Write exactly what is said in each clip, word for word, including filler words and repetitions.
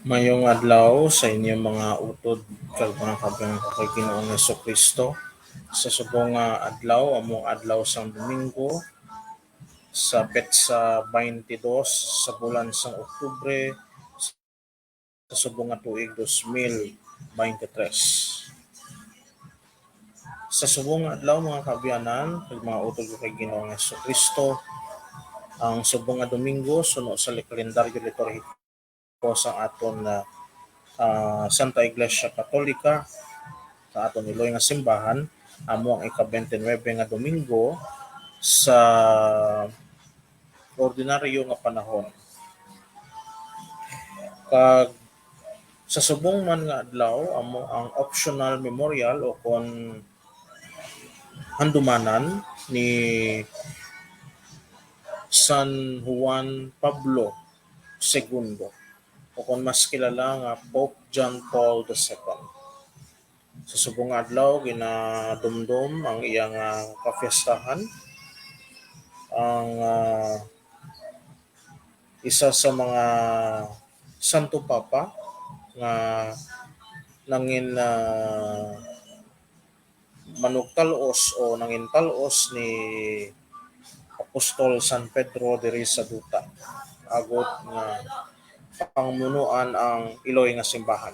Mayong adlaw sa inyo, mga utod kag mga kabang kay Ginoong Jesu-Cristo. Sa subong nga adlaw, among adlaw sang Domingo, sa petsa twenty-two sa bulan sang Oktubre, sa subong nga tuig dos mil twenty-three. Sa subong nga adlaw, mga kaabyanan, kag mga utod ko kay Ginoong Jesu-Cristo, ang subong nga Domingo suno sa li-, kalendaryo liturhiko sang aton, ah, ah, Santa Iglesia Katolika, sa aton Iloy nga simbahan, amo ang ika-twenty-nine nga Domingo sa ordinaryo nga panahon. Kag sa subong man nga adlaw, amo ang optional memorial o kon handumanan ni San Juan Pablo Segundo, o kon mas kilala nga Pope John Paul the Second. Sa subong nga adlaw, ginadumdom ang iyang, ah, kapiestahan. Ang, ah, isa sa mga Santo Papa nga nangin, ah, manugtal-os o nangintal-os ni Apostol San Pedro diri sa duta, agod nga pangmunuan ang Iloy nga simbahan.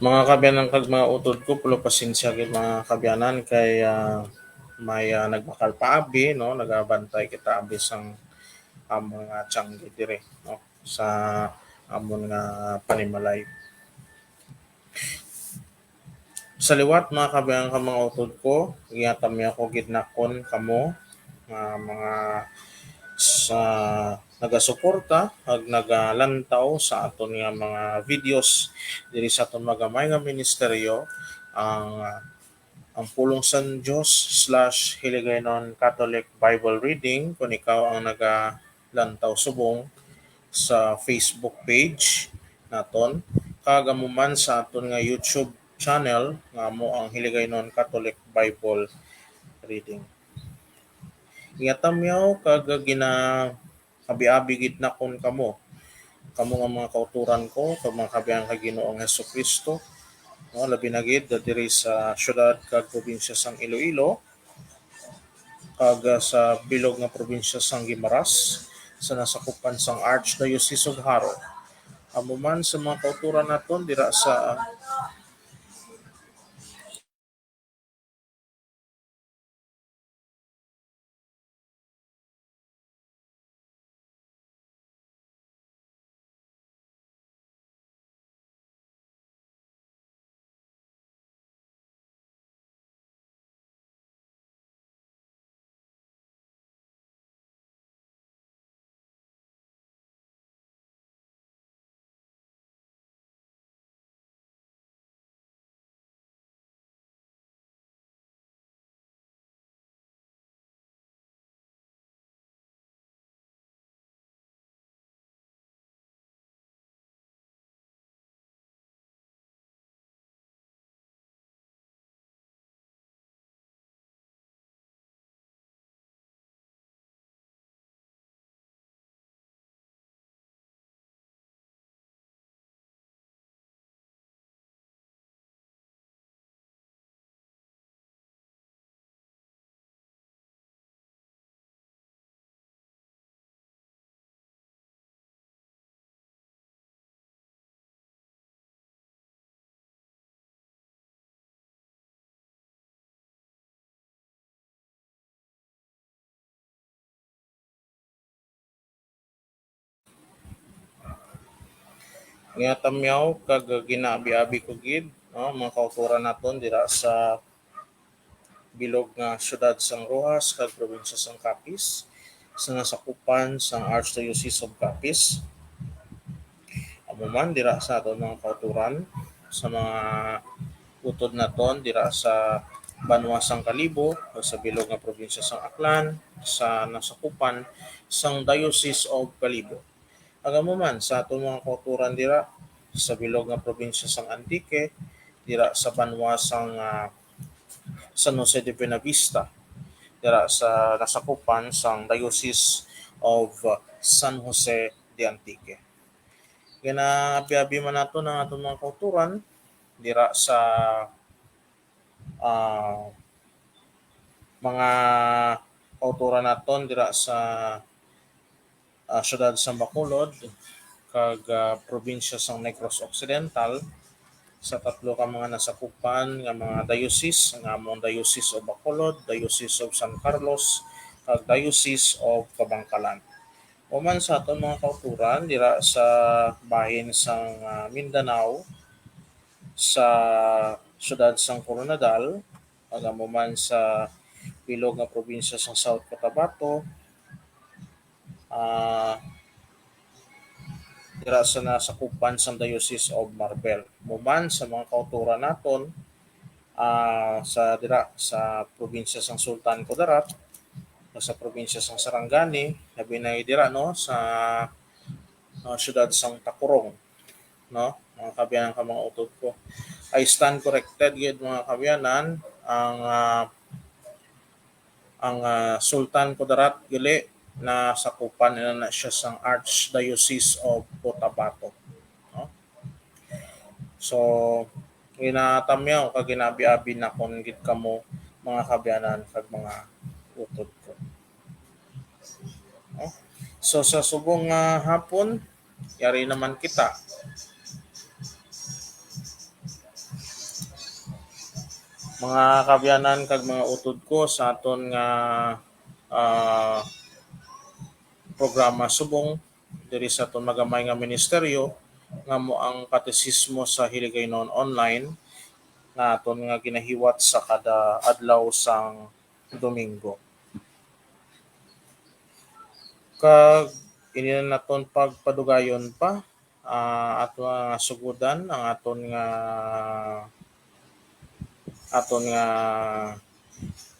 Mga kaabyanan kag mga utod ko, pulo pasensya gid, mga kaabyanan, kay, ah, may, ah, nagbakal pa abi, no? Nagabantay kita abi sang, ah, mga tiyanggi dire, no? Sa amon nga panimalay. Sa liwat, mga kaabyanan kag mga utod ko, ginatamyaw ko gid nakon kamo nga mga sa nagasuporta ag nagalantaw sa aton nga mga videos diri sa aton magamay nga ministeryo, ang, ah, ang Pulong sang Dios slash Hiligaynon Catholic Bible Reading, kon ikaw ang nagalantaw subong sa Facebook page naton, kag amo man sa aton nga YouTube channel nga amo ang Hiligaynon Catholic Bible Reading. Ginatamyaw kag ginaabiabi gid nakon kamo, kamo nga mga kautoran ko, kag mga kaabyanan kang Ginoong Jesu-Cristo, no, labi na gid diri sa siyudad kag probinsya sang Iloilo, kag, ah, sa bilog nga probinsya sang Guimaras, sa nasakupan sang Archdiocese of Jaro. Amo man sa mga kautoran naton dira sa Ginatamyaw kag ginaabiabi ko gid, no, mga kautoran naton dira sa bilog nga siyudad sang Roxas kag probinsya sang Capiz, sa nasakupan sang Archdiocese of Capiz. Amo man dira sa aton mga kautoran, sa mga utod naton dira sa banwa sang Kalibo, sa bilog nga probinsya sang Aklan, sa nasakupan sang Diocese of Kalibo. Kag amo man sa aton mga kautoran dira sa bilog nga probinsya sang Antique, dira sa banwa sang, ah, San Jose de Buenavista, dira sa nasakupan sang Diocese of San Jose de Antique. Ginaabiabi man naton ang aton mga kautoran dira sa, ah, mga kautoran naton dira sa, ah, siyudad sang Bacolod kag, ah, probinsya sang Negros Occidental, sa tatlo ka mga nasakupan nga mga diocese, nga amo ang Diocese of Bacolod, Diocese of San Carlos, kag Diocese of Kabankalan. Human sa aton mga kautoran dira sa bahin sang, ah, Mindanao, sa siyudad sang Koronadal, kag amo man sa bilog nga probinsya sang South Cotabato, ah, dira sa nasakupan sang Diocese of Marbel. Amo man sa mga kautoran naton, ah, sa dira sa probinsya sang Sultan Kudarat, sa probinsya sang Sarangani, labi na dira, no, sa, ah, siyudad sang Tacurong, no, mga kaabyanan kag mga utod ko. I stand corrected gid, mga kaabyanan, ang, ah, ang, ah, Sultan Kudarat gali nasakupan na na siya sang Archdiocese of Cotabato, no? So, ginatamyaw kag ginaabiabi nakon gid kamo, mga kaabyanan kag mga utod ko. No? So, sa subong nga hapon, yari naman kita. Mga kaabyanan kag mga utod ko, sa aton nga, ah, programa subong diri sa aton magamay nga ministeryo, nga amo ang Katesismo sa Hiligaynon Online, nga aton nga ginahiwat sa kada adlaw sang Domingo. Kag ini na naton pagpadugayon pa, ah, ato nga sugodan ang aton nga, aton nga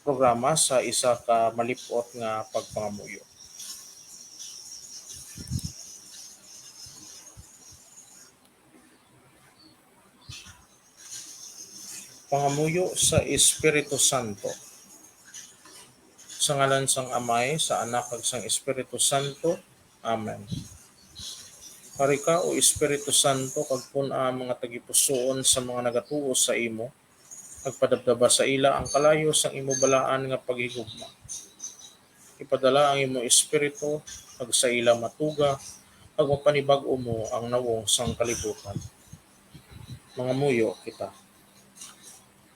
programa sa isa ka malip-ot nga pagpangamuyo. Pangamuyo sa Espiritu Santo. Sa ngalan sang Amay, sa Anak, kag sang Espiritu Santo. Amen. Hari ka, O Espiritu Santo, kag pun-a ang mga tagipusoon sa mga nagatuo sa imo, kag padabdaba sa ila ang kalayo sang imo balaan nga paghigugma. Ipadala ang imo Espiritu, kag sa ila matuga, kag mapanibag-o mo ang nawong sang kalibutan. Mangamuyo kita.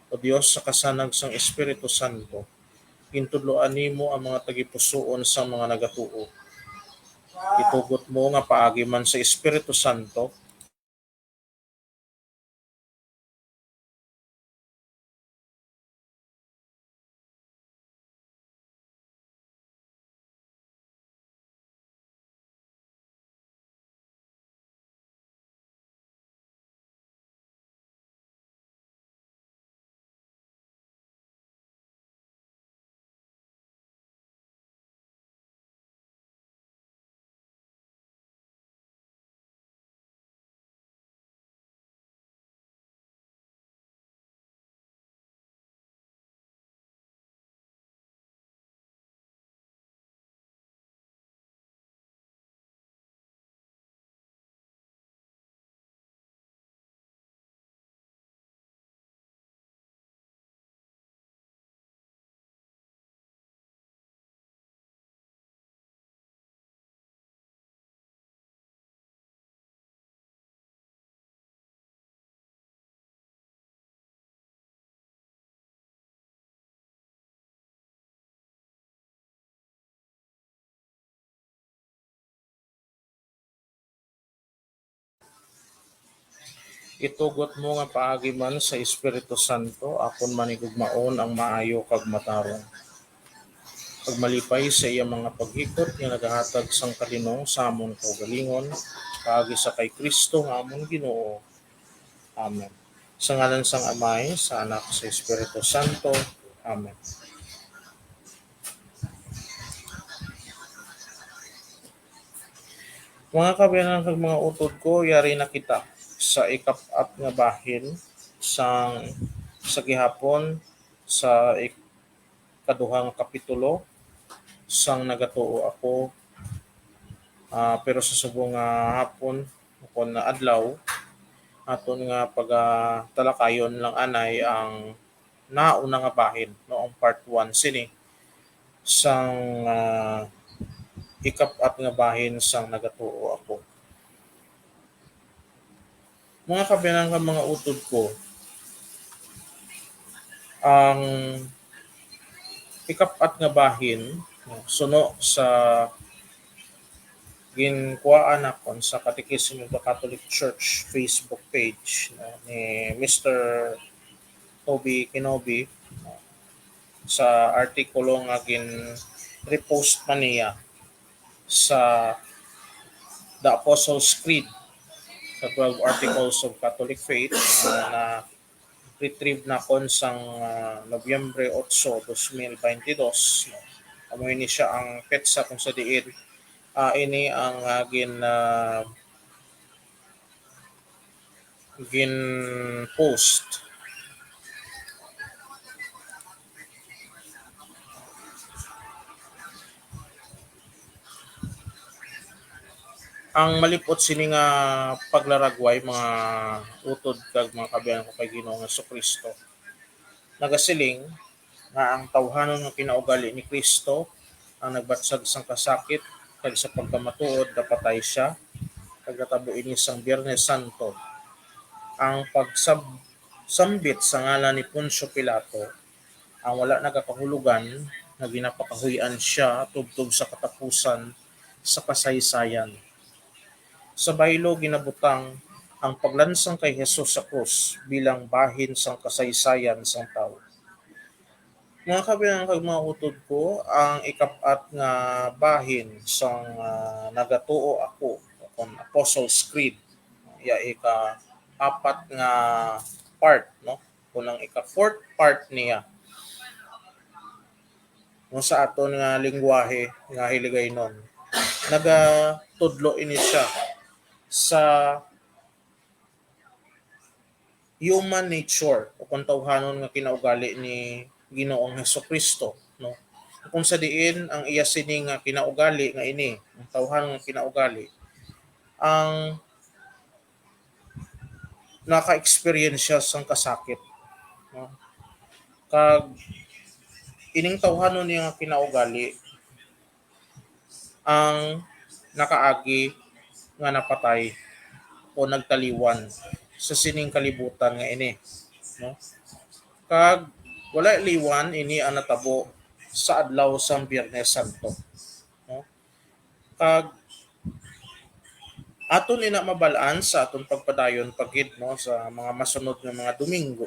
O Dios, sa kasanag sang Espiritu Santo, gintudloan nimo ang mga tagipusoon sang mga nagatuo. Itugot mo nga paagi man sa Espiritu Santo, itugot mo nga paagi man sa Espiritu Santo, akon manigugmaon ang maayo kag matarong, kag malipay sa iya mga paghikot nga nagahatag sang kalinong sa amon kaugalingon, paagi sa kay Cristo nga amon Ginoo. Amen. Sa ngalan sang Amay, sa Anak, sa Espiritu Santo. Amen. Mga kaabyanan kag mga utod ko, yari na kita sa ikap-at nga bahin sang, sa gihapon, sa ik-, kaduha nga kapitulo sang Nagatuo Ako. Ah, pero sa subong nga hapon, ukon na adlaw, aton nga pagatalakayon lang anay ang nauna nga bahin, no, ang part one sini sang, ah, ikap-at nga bahin sang Nagatuo Ako. Mga kaabyanan kag mga utod ko, ang ikap-at nga bahin, no, suno sa ginkuhaan nakon sa Catechism of the Catholic Church Facebook page, no, ni Mister Toby Kenobi, no, sa artikulo nga gin-repost man niya sa The Apostles' Creed, sa Twelve Articles of Catholic Faith, nga na-retrieve nakon sang, ah, Nobyembre otso, dos mil baynte dos, no? Amo ini sia ang petsa kung sa diin, ah, ini ang, ah, gin-, ah, gin-post. Ang malip-ot sini nga paglaragway, mga utod kag mga kaabyanan ko kay Ginoong Jesu-Cristo, nagasiling nga ang tawhanon nga kinaugali ni Cristo ang nagbatsag sang kasakit, kag sa pagkamatuod napatay sia, kag natabo ini sang Biyernes Santo. Ang pagsab-, sambit sa ngalan ni Poncio Pilato, ang wala nagakahulogan nga ginapakahuy-an sia tubtob sa katapusan sa kasaysayan. Sa baylo, ginabutang ang paglansang kay Jesus sa krus bilang bahin sang kasaysayan sang tawo. Mga kaabyanan kag mga utod ko, ang ikap-at nga bahin sang, ah, Nagatuo Ako, kon Apostles' Creed, ya ika-apat nga part, no? Kon ang ika-fourth part niya, no, sa aton nga lingwahe nga Hiligaynon, nagatudlo ini siya sa human nature o kon tawhanon nga kinaugali ni Ginoong Jesu-Cristo, no? Kung sa diin ang iya sini nga kinaugali nga ini, ang tawhanon nga kinaugali, ang naka-experience siya sang kasakit, no? Kag ining tawhanon niya nga kinaugali ang nakaagi nga napatay o nagtaliwan sa sining kalibutan nga ini, no? Kag wala liwan ini ang natabo sa adlaw sang Biyernes Santo, no? Kag aton ina mabal-an sa aton pagpadayon pa gid, no, sa mga masunod nga mga Domingo,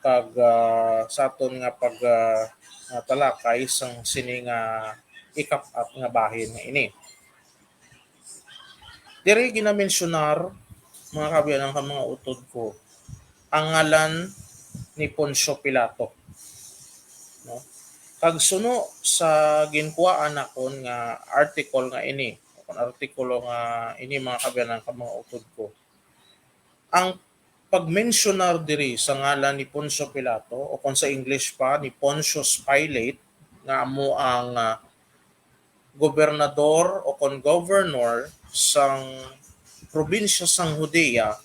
kag, ah, sa aton nga pag, ah, ah, talakay sang sini nga ikap-at nga bahin nga ini. Diri ginamensyonar, mga kaabyanan kag mga utod ko, ang ngalan ni Poncio Pilato, no? Kag suno sa ginkuhaan nakon nga article nga ini, o kon artikulo nga ini, mga kaabyanan kag mga utod ko, ang pagmensyonar diri sa ngalan ni Poncio Pilato, o kon sa English pa, ni Pontius Pilate, nga amo ang, ah, gobernador o kon governor sang probinsya sang Judea,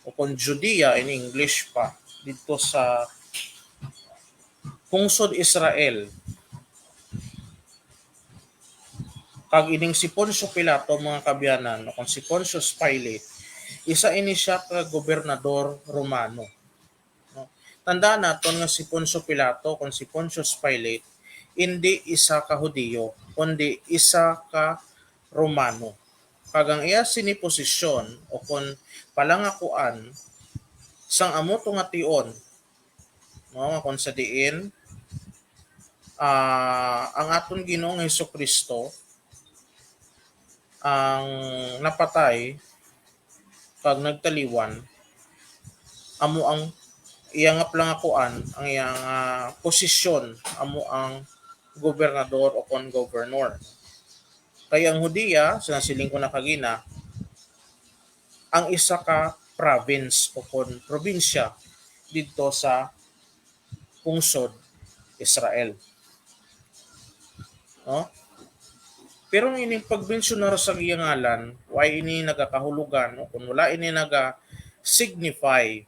o kon Judea in English pa, didto sa pungsod Israel. Kag ining si Poncio Pilato, mga kaabyanan, o kon si Pontius Pilate, isa ini siya ka gobernador Romano, no? Tandaan naton nga si Poncio Pilato, kon si Pontius Pilate, indi isa ka Hudiyo, kundi isa ka Romano. Kag ang iya sini posisyon o kon palangakuan sang amo to nga tion, no, nga kon sa diin, ah, ang aton Ginoong Jesu-Cristo ang napatay kag nagtaliwan, amo ang iya nga palangakuan, ang iya nga posisyon, amo ang gobernador o kon governor. Kay ang Judea, sa nasiling ko na kagina, ang isa ka province o kon probinsya didto sa pungsod Israel. No? Pero ang ining pagmensyonar sa iya ngalan, wala ini nagakahulugan, no? Kung wala ini naga-signify,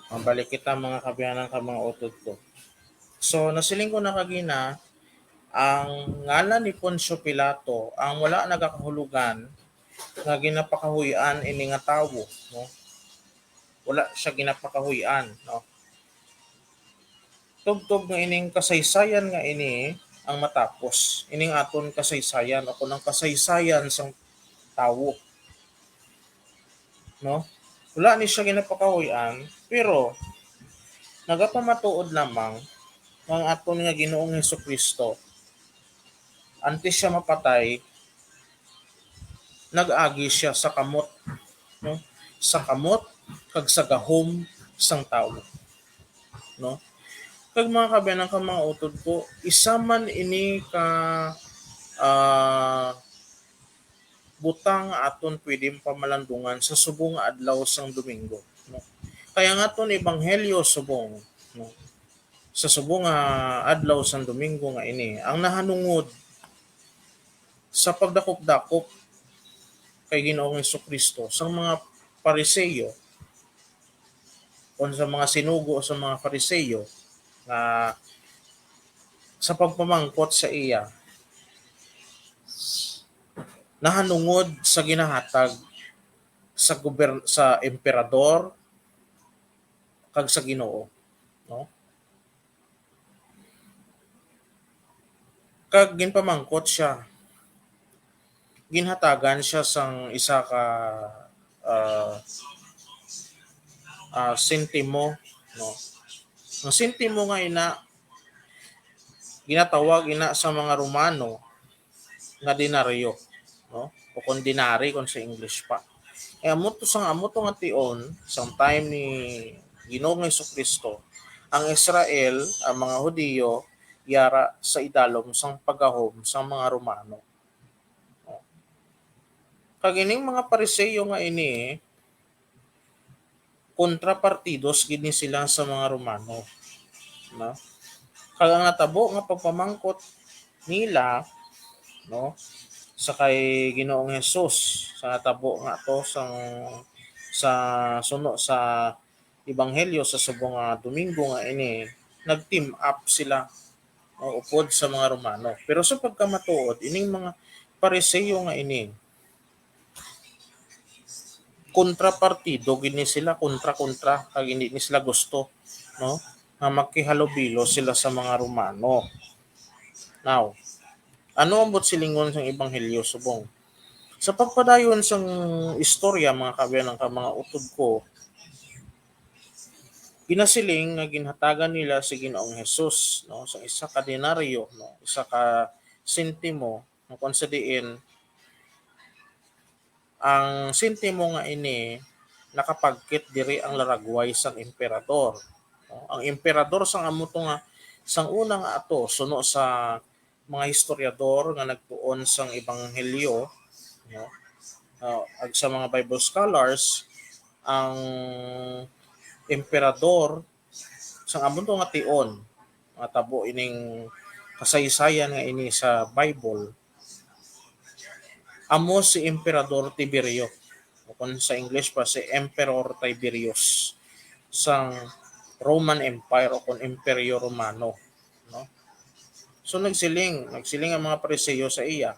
Mabalik kita, mga kaabyanan kag mga utod ko. So, nasiling ko na kagina, ang ngalan ni Poncio Pilato ang wala nagakahulugan nga ginapakahuy-an ini nga tawo, no? Wala siya ginapakahuy-an, no? Tubtob nga ining kasaysayan nga ini ang matapos, ining aton kasaysayan, o kon ang kasaysayan sang tawo, no? Wala ni siya ginapakahuy-an, pero nagapamatuod lamang nga ang aton nga Ginoong Jesu-Cristo, antes siya mapatay, nag-agi siya sa kamot, no? Sa kamot kag sa gahom sang tawo, no? Kag, mga kaabyanan kag mga utod ko, isa man ini ka, ah, butang nga aton pwede pamalandungan sa subong nga adlaw sang Domingo, no? Kaya nga ton ebanghelyo subong, no? Sa subong nga adlaw sang Domingo nga ini, ang nahanungod sa pagdakop-dakop kay Ginoong Jesu-Cristo sang mga Pariseo, kon sa mga sinugo sa mga Pariseo nga sa pagpamangkot sa iya nahanungod sa ginahatag sa gober-, sa emperador kag sa Ginoo, no? Kag ginpamangkot siya. Ginhatagan siya sang isa ka, ah, ah, sentimo, no? Ang sentimo nga ina, ginatawag ina sa mga Romano nga denaryo, no? O kon denari kon sa English pa. Eh, amo to sang, amo to nga tion, sang time ni Ginoong Jesu-Cristo, ang Israel, ang mga Hudiyo, yara sa idalom sang paggahom sang mga Romano. Kag ining mga Pariseo nga ini, kontrapartidos gid ni sila sa mga Romano, no? Kag ang natabo nga pagpamangkot nila, no, sa kay Ginoong Jesus, sa natabo nga to sang, sa suno sa ebanghelyo sa subong nga Domingo nga ini, nag-team up sila, no, upod sa mga Romano. Pero sa pagkamatuod, ining mga Pariseo nga ini, kontrapartido gid ni sila, kontra-kontra, kag hindi ni sila gusto, no, nga makihalubilo sila sa mga Romano. Now, ano ang buot silingon sang ebanghelyo subong? Sa pagpadayon sang istorya, mga kaabyanan kag mga utod ko, ginasiling nga ginhatagan nila si Ginoong Jesus, no, sa isa ka denaryo, no, isa ka sentimo, no, kung sa diin ang sentimo nga ini nakapagkit diri ang laragway sang emperador. No? Ang emperador sang amo to nga, sang una nga ato, suno sa mga historiador nga nagtuon sang ebanghelyo, no? Ah, ag sa mga Bible scholars, ang emperador sang amo to nga tion, nga tabo ining kasaysayan nga ini sa Bible, amo si Emperador Tiberio, o kung sa English pa, si Emperor Tiberius, sang Roman Empire o kung Imperyo Romano, no? So, nagsiling, nagsiling ang mga Pariseo sa iya.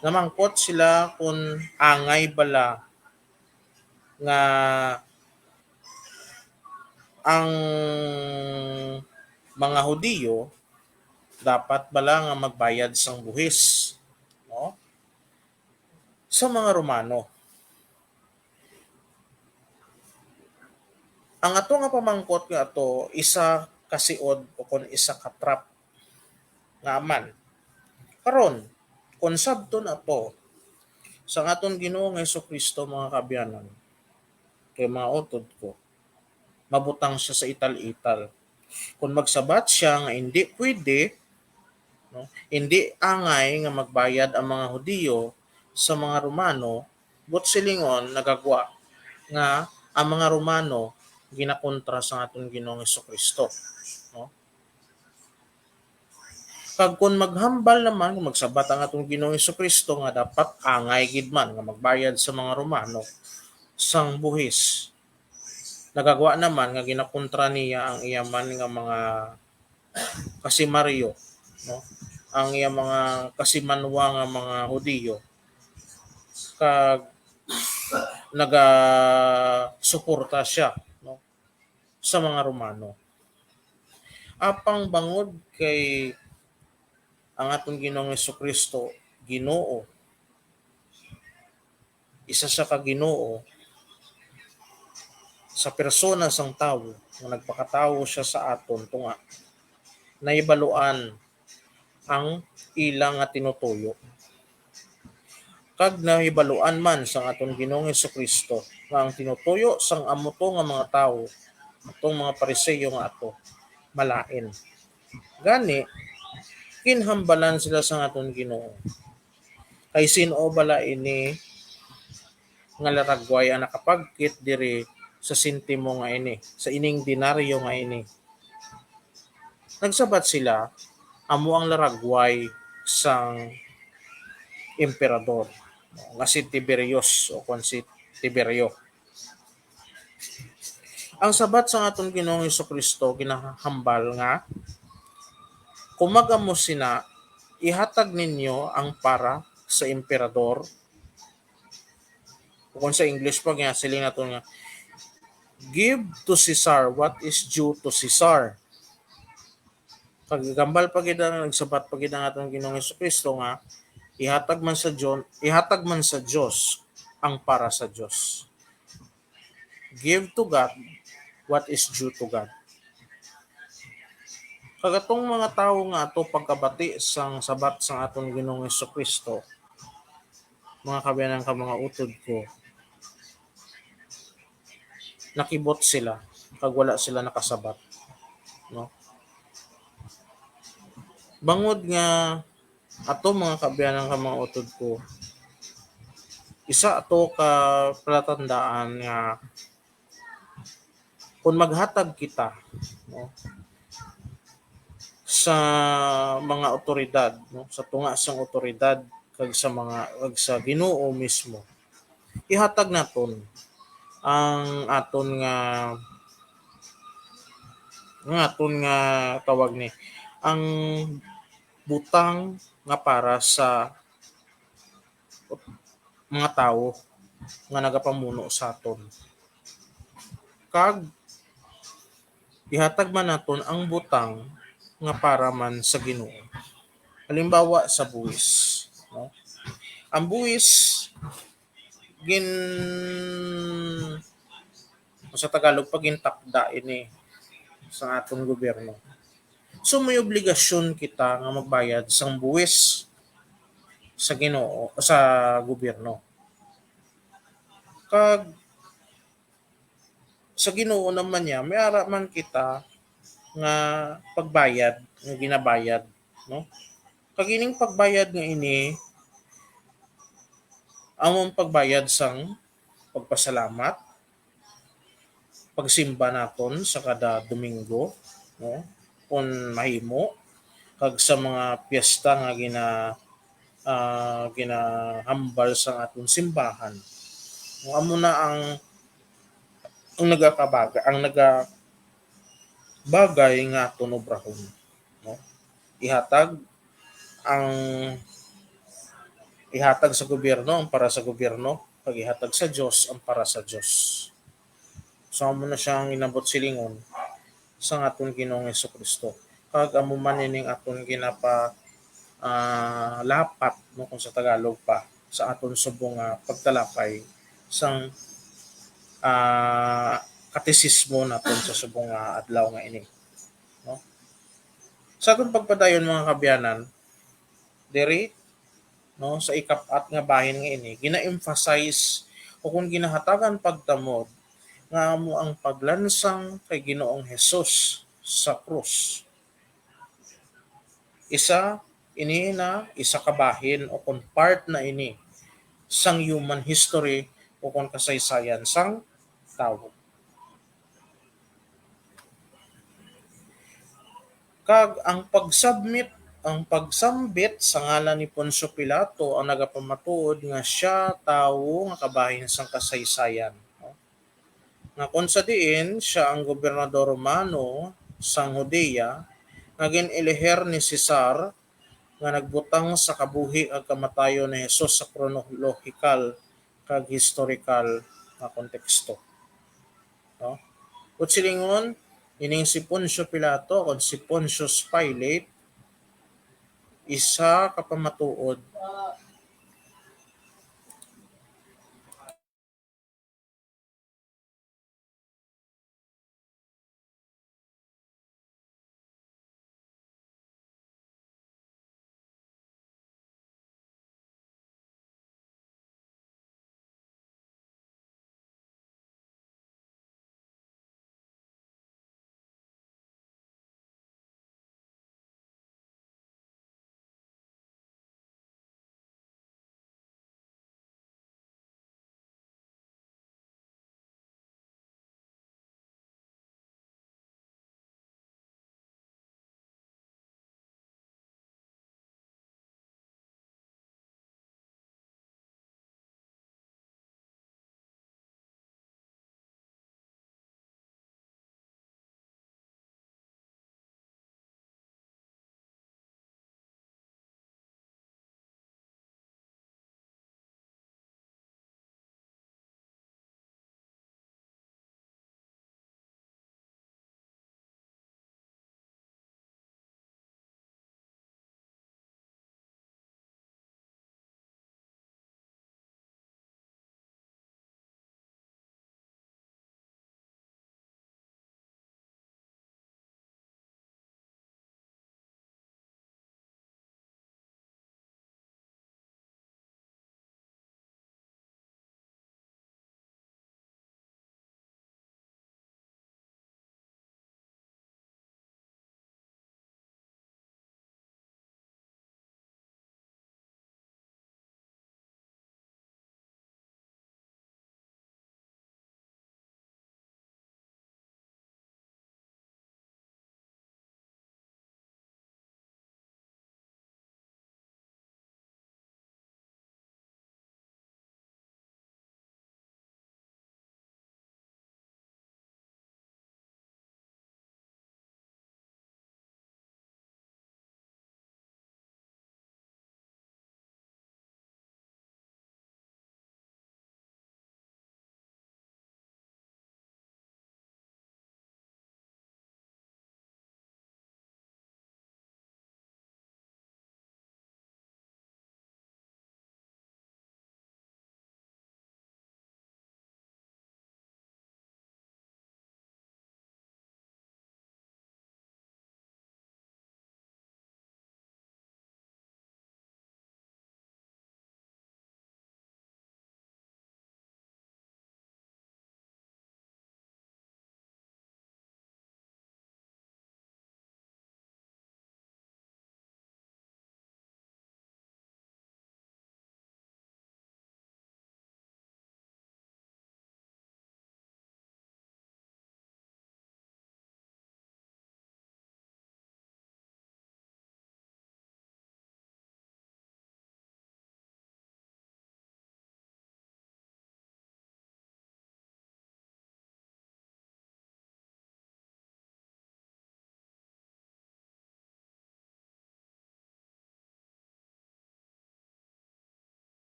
Namangkot sila kung angay bala nga ang mga Hudiyo dapat bala nga magbayad sang buhis, no? Sa mga Romano. Ang ato nga pamangkot nga ato, isa ka siod o kon isa ka trap nga aman. Karon, kon sabton ato sa aton Ginoo nga Jesu-Cristo, mga kaabyanan, kay mga utod ko, mabutang siya sa ital-ital. Kung magsabat siya nga hindi pwede, no, hindi angay nga magbayad ang mga Hudiyo sa mga Romano, buot silingon, nagagwa nga ang mga Romano ginakontra sa aton Ginoong Jesu-Cristo, no? Kag kun maghambal naman, kung magsabat ang atong Ginoong Jesu-Cristo nga dapat angay gid man nga magbayad sa mga Romano sang buhis, nagagwa naman nga ginakontra niya ang iya man nga mga kasimaryo, no? Ang iya mga kasimanwa nga mga Hudiyo, kag nagasuporta siya, no, sa mga Romano. Apang bangod kay ang aton Ginoong Jesu-Cristo, Ginoo, isa siya ka Ginoo sa persona sang tawo nga nagpakatawo siya sa aton tunga nahibaluan ang ila nga tinutuyo. Kag nahibaluan man sang aton Ginoong Jesu-Cristo nga ang tinutuyo sang amo to nga mga tawo, atong mga Pariseo nga ato, malain. Gani, ginhambalan sila sang aton Ginoo. Kay sin-o bala ini nga laragway ang nakapagkit diri sa sentimo nga ini, sa ining denaryo nga ini. Nagsabat sila, "Amo ang laragway sang emperador nga si Tiberius," o kon si Tiberio. Ang sabat sang aton Ginoong Jesu-Cristo ginahambal nga, "Kung mag-amo sina, ihatag ninyo ang para sa emperador." Kung sa English pa, nga siling nato nga, "Give to Cesar what is due to Cesar." Kag gambal pa gid ang, nagsabat pa gid ang aton Ginoong Jesu-Cristo nga, "Ihatag man sa Dios, ihatag man sa Dios ang para sa Dios." Give to God what is due to God. Kag atong mga tawo nga ato pagkabati sang sabat sang aton Ginoong Jesu-Cristo, mga kaabyanan kag mga utod ko, nakibot sila kag wala sila nakasabat, no? Bangod nga ato, mga kaabyanan kag mga utod ko, isa ato ka palatandaan nga kung maghatag kita, no, sa mga awtoridad, no, sa tunga sang awtoridad kag sa mga, kag sa Ginoo mismo, ihatag naton ang aton nga, ang aton nga, tawag ni, ang butang nga para sa mga tawo nga nagapamuno sa aton. Kag ihatag man naton ang butang nga para man sa Ginoo. Halimbawa sa buhis, no? Ang buhis, gin-, sa Tagalog pa, gintakda ini sa aton gobyerno. So, may obligasyon kita nga magbayad sang buwis sa Ginoo, sa gobyerno. Kag sa Ginoo naman niya, may ara man kita nga pagbayad, nga ginabayad, no? Kag ining pagbayad nga ini, among pagbayad sang pagpasalamat, pagsimba naton sa kada Domingo, no? Kung mahimo, kag sa mga piyesta nga gina-, ah, ginahambal sa aton simbahan. No, amo na ang, ang nagakabaga-, ang nagabagay nga aton obrahon, no? Ihatag ang, ihatag sa gobyerno ang para sa gobyerno, kag ihatag sa Dios ang para sa Dios. So, amo na siya ang inabot silingon sang aton Ginoong Jesu-Cristo. Kag amo man ining aton ginapa-, ah, lapat, no, kung sa Tagalog pa, sa aton subong nga pagtalakay sang, ah, katesismo naton sa subong nga adlaw nga ini, no? Sa aton pagpadayon, mga kaabyanan, diri, no, sa ikap-at nga bahin nga ini, gina-emphasize o kung ginahatagan pagtamod nga amo ang paglansang kay Ginoong Hesus sa krus. Isa ini na, isa ka bahin o kung part na ini sang human history o kung kasaysayan sang tawo. Kag ang pagsubmit, ang pagsambit sa ngalan ni Poncio Pilato ang nagapamatuod nga sia tawo nga kabahin sang kasaysayan, no? Nga kon sa diin sia ang gobernador Romano sang Judea, nga gin-eleher ni Cesar, nga nagbutang sa kabuhi kag kamatayon ni Jesus sa kronolohikal kag historikal nga konteksto. No? Buot silingon, ining si Poncio Pilato, kon si Pontius Pilate, isa ka pamatuod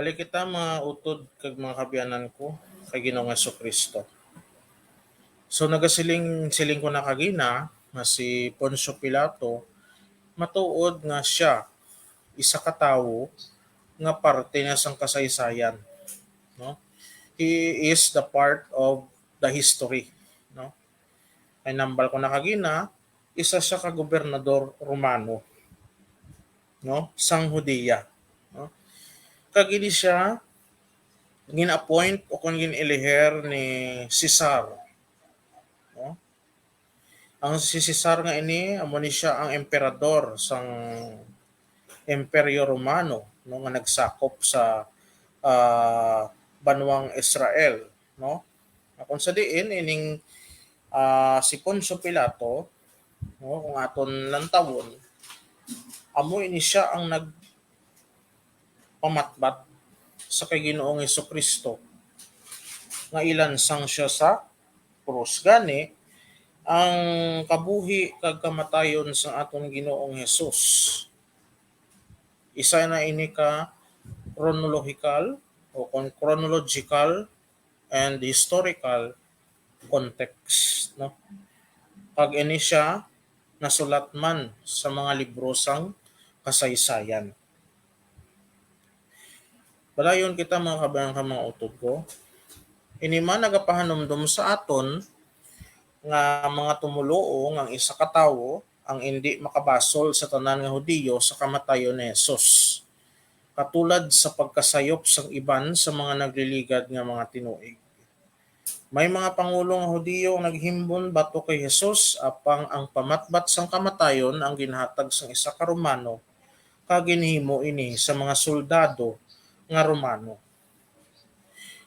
Balik kita, mga utod kag mga kaabyanan ko kay Ginoong Jesu-Cristo. So, nagasiling-siling ko na kagina nga si Poncio Pilato, matuod nga sia isa ka tawo nga parte na sang kasaysayan, no? He is the part of the history, no? Kay nambal ko na kagina, isa sia ka gobernador Romano, no, sang Judea, no? Kag ini sia gin-appoint o kon gin-eliher ni Cesar, no? Ang si Cesar nga ini, amo ni sia ang emperador sang Imperyo Romano, no, nga nagsakop sa, ah, banwang Israel, no? Nga kung sa diin ining, ah, si Poncio Pilato, no, kung aton lantawon, amo ini sia ang nagpamatbat sa kay Ginoong Jesu-Cristo nga ilansang sia sa krus. Gani, ang kabuhi kag kamatayon sang aton Ginoong Jesus, isa na ini ka chronological o kon chronological and historical context, no? Kag ini sia nasulat man sa mga libro sang kasaysayan. Padayon kita, mga kaabyanan kag mga utod ko. Ini man nagapahanumdom sa aton nga mga tumoluo nga ang isa ka tawo ang indi makabasol sa tanan nga Hudiyo sa kamatayon ni Jesus, katulad sa pagkasayop sang iban sa mga nagliligad nga mga tinuig. May mga pangulo nga Hudiyo ang naghimbon batok kay Jesus, apang ang pamatbat sang kamatayon ang ginhatag sang isa ka Romano, kag ginhimo ini sa mga soldado nga Romano.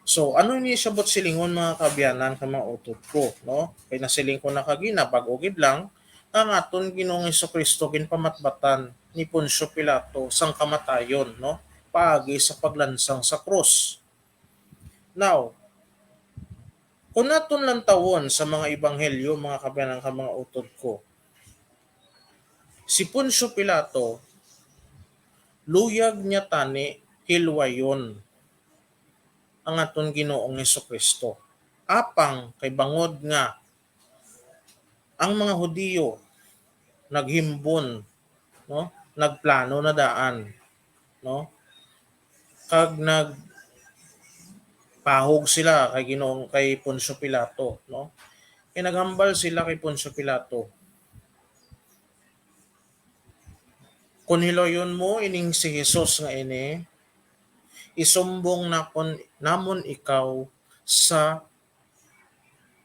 So, ano ini siya buot silingon, mga kaabyanan kag mga utod ko, no? Kay nasiling ko na kagina, bag-o gid lang, nga ang aton Ginoong Jesu-Cristo ginpamatbatan ni Poncio Pilato sang kamatayon, no? Paagi sa paglansang sa krus. Now, kung aton lantawon sa mga ebanghelyo, mga kaabyanan kag mga utod ko, si Poncio Pilato, luyag niya tani hilwayon ang aton Ginoong Jesu-Cristo. Apang kay bangod nga ang mga Hudiyo naghimbon, no? Nagplano na daan, no? Kag nagpahog sila kay Ginoong, kay Poncio Pilato, no? Kay naghambal sila kay Poncio Pilato, "Kon hiloyon mo ining si Jesus nga ini, isumbong nakon, namon ikaw sa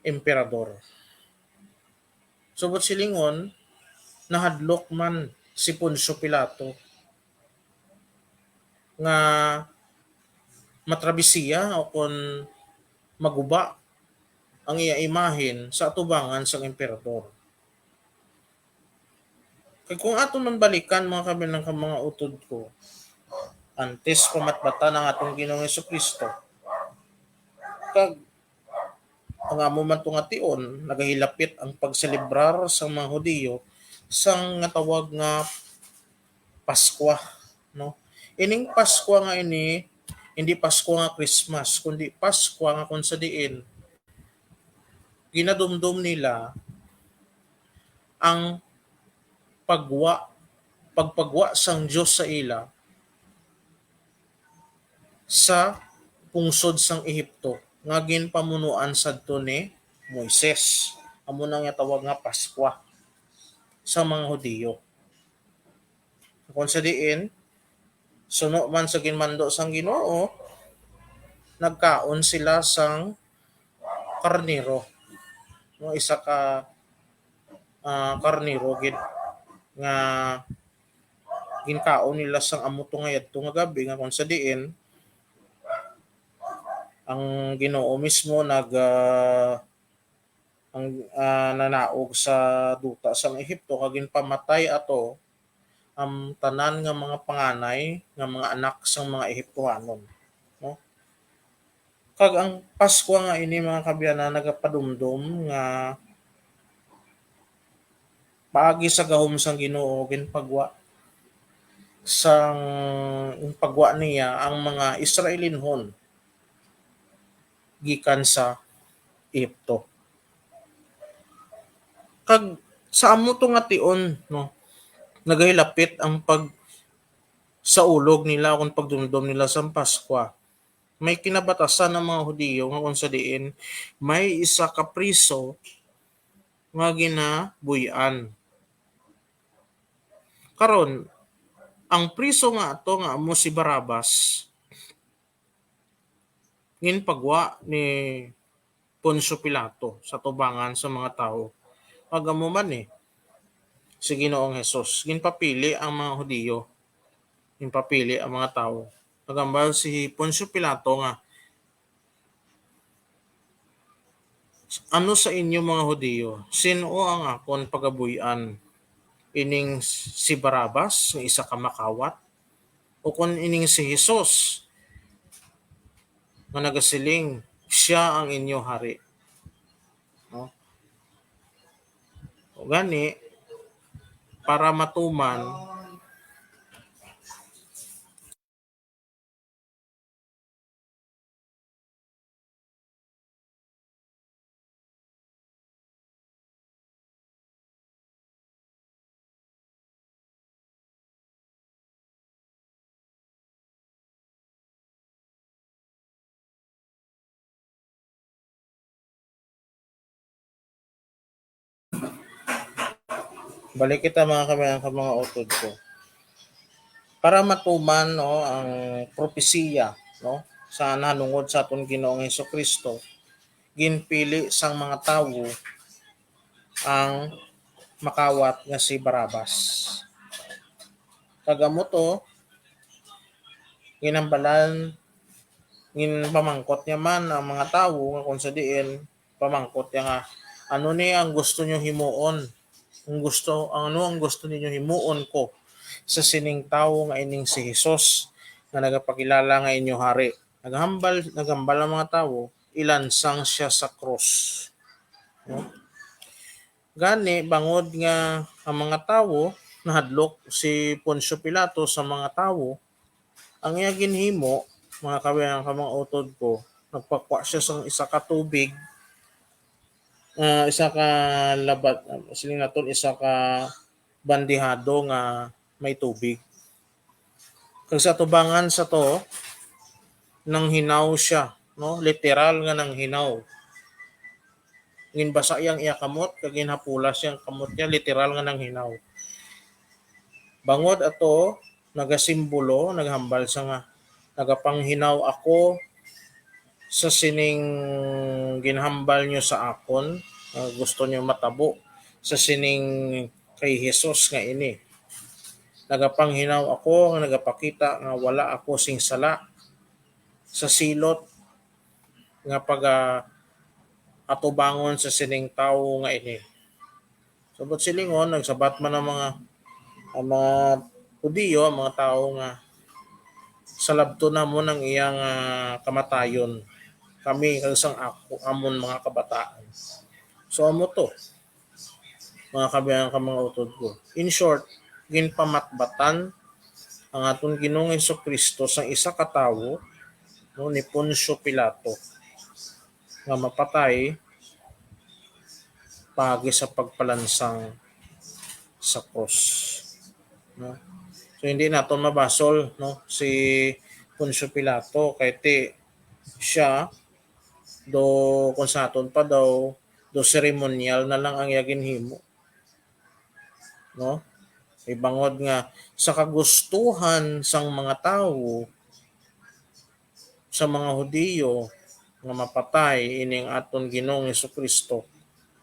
emperador." So, buot silingon, nahadlok man si Poncio Pilato nga matrabisiya o kon maguba ang iya imahen sa atubangan sang emperador. Kay kung aton man balikan, mga kaabyanan kag mga utod ko, antes pamatbatan ang atong Ginoong Jesu-Cristo, kag ang amo man to nga tion, nagahilapit ang pagselebrar sang mga Hudiyo sang nga tawag nga Paskwa, no? Ining Paskwa nga ini, hindi Paskwa nga Christmas, kundi Paskwa nga kung sa diin ginadumdom nila ang pagwa, pagpagwa sang Dios sa ila sa pungsod sang Ehipto nga ginpamunuan sadto ni Moises. Amo na nga tawag nga Paskwa sa mga Hudiyo. Kung sa diin, suno man sa ginmando sang Ginoo, nagkaon sila sang karnero. No, isa ka, ah, karnero gid nga ginkaon nila sang amo to nga yadto nga gab-i, nga kung sa diin ang Ginoo mismo nag, ah, ang, ah, nanaog sa duta sang Ehipto kag ginpamatay ato ang tanan nga mga panganay nga mga anak sang mga Ehiptohanon, no? Kag ang Paskwa nga ini, mga kaabyanan, nagapadumdom nga paagi sa gahom sang Ginoo ginpagwa sang pagwa niya ang mga Israelinhon gikan sa Ehipto. Kag sa amo to nga tion, no, nagahilapit ang pagsaulog nila o kon pagdumdom nila sang Paskwa. May kinabatasan ang mga Hudiyo nga kung sa diin may isa ka priso nga ginabuy-an. Karon, ang priso nga ato nga amo si Barabas, ginpagwa ni Poncio Pilato sa tubangan sa mga tawo. Kag amo man ni si Ginoong Jesus, ginpapili ang mga Hudiyo, ginpapili ang mga tawo. Naghambal si Poncio Pilato nga, "Ano sa inyo, mga Hudiyo? Sin-o ang akon pagabuy-an? Ining si Barabas nga isa ka makawat, o kon ining si Jesus nga nagasiling, 'Sia ang inyo hari'?" No? O gani, para matuman, balik kita, mga kabayan, ka mga utod ko. Para matuman, no, ang propesiya, no, sa nahanungod sa aton Ginoong Jesu-Cristo, ginpili sang mga tawo ang makawat nga si Barabas. Kag amo to, ginhambalan, ginpamangkot niya man ang mga tawo nga kung sa diin, pamangkot niya nga, "Ano ni ang gusto niyo himuon? Ang gusto, ano ang gusto ninyo himuon ko sa sining tawo nga ining si Jesus nga nagapakilala nga inyo hari?" Naghambal, naghambal ang mga tawo, ilansang siya sa krus. No? Gani, bangod nga ang mga tawo nahadlok si Poncio Pilato sa mga tawo, ang iya ginhimo, mga kabayan, ka mga utod ko, nagpakwa siya sang isa ka tubig, ah, isa ka labat, ah, siling naton, isa ka bandihado nga may tubig. Kag sa tubangan sa to, nanghinaw siya, no? Literal nga nanghinaw. Ginbasa iya ang iya kamot, kag ginhapulas iya ang kamot niya, literal nga nanghinaw. Bangod ato, nagasimbolo, naghambal sa nga, "Nagapanghinaw ako sa sining ginhambal niyo sa akon, nga gusto niyo matabo sa sining kay Jesus nga ini. Nagapanghinaw ako nga nagapakita nga wala ako sing sala sa silot nga paga-, atubangon sa sining tawo nga ini." Subot silingon, nagsabat man ang mga, ang mga Hudiyo, ang mga tawo nga, "Salabton namon ang iyang, ah, kamatayon, kami kag sang ako, amon mga kabataan." So, amo to, mga kabayan, ka mga utod ko. In short, ginpamatbatan ang aton Ginoong Jesu-Cristo sang isa ka tawo, no, ni Poncio Pilato, nga mapatay paagi sa pagpalansang sa krus. No? So, hindi naton mabasol, no, si Poncio Pilato, kay ti siya, do, kung sa aton pa daw, do seremonyal na lang ang iya ginhimo. No? Ibangod nga sa kagustuhan sang mga tawo, sa mga Hudiyo, nga mapatay ining aton Ginoong Jesu-Cristo,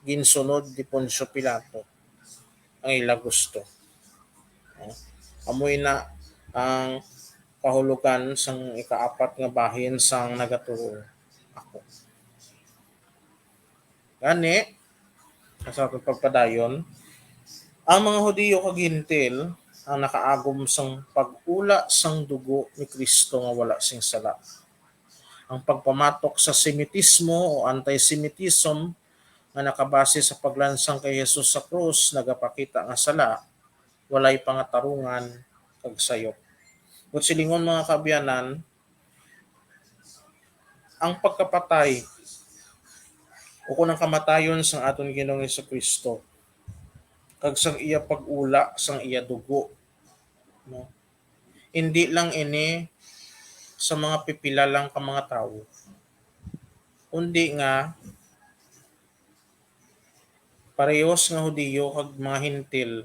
ginsunod ni Poncio Pilato ang ila gusto. No? Amo ina ang kahulogan sang ikaapat nga bahin sang nagatuo ako. Gani, sa aton pagpadayon, ang mga Hudiyo kag Gentil ang nakaagom sang pag-ula sang dugo ni Cristo nga wala sing sala. Ang pagpamatok sa Semitismo o anti-Semitism nga nakabase sa paglansang kay Jesus sa krus nagapakita nga sala, walay pangatarungan, pagsayop. Buot silingon, mga kaabyanan, ang pagkapatay o kung ang kamatayon sang aton Ginoong Jesu-Cristo kag sang iya pag-ula sang iya dugo, no? Hindi lang ini sa mga pipila lang ka mga tawo, kundi nga parehos nga Hudiyo kag mga Hentil,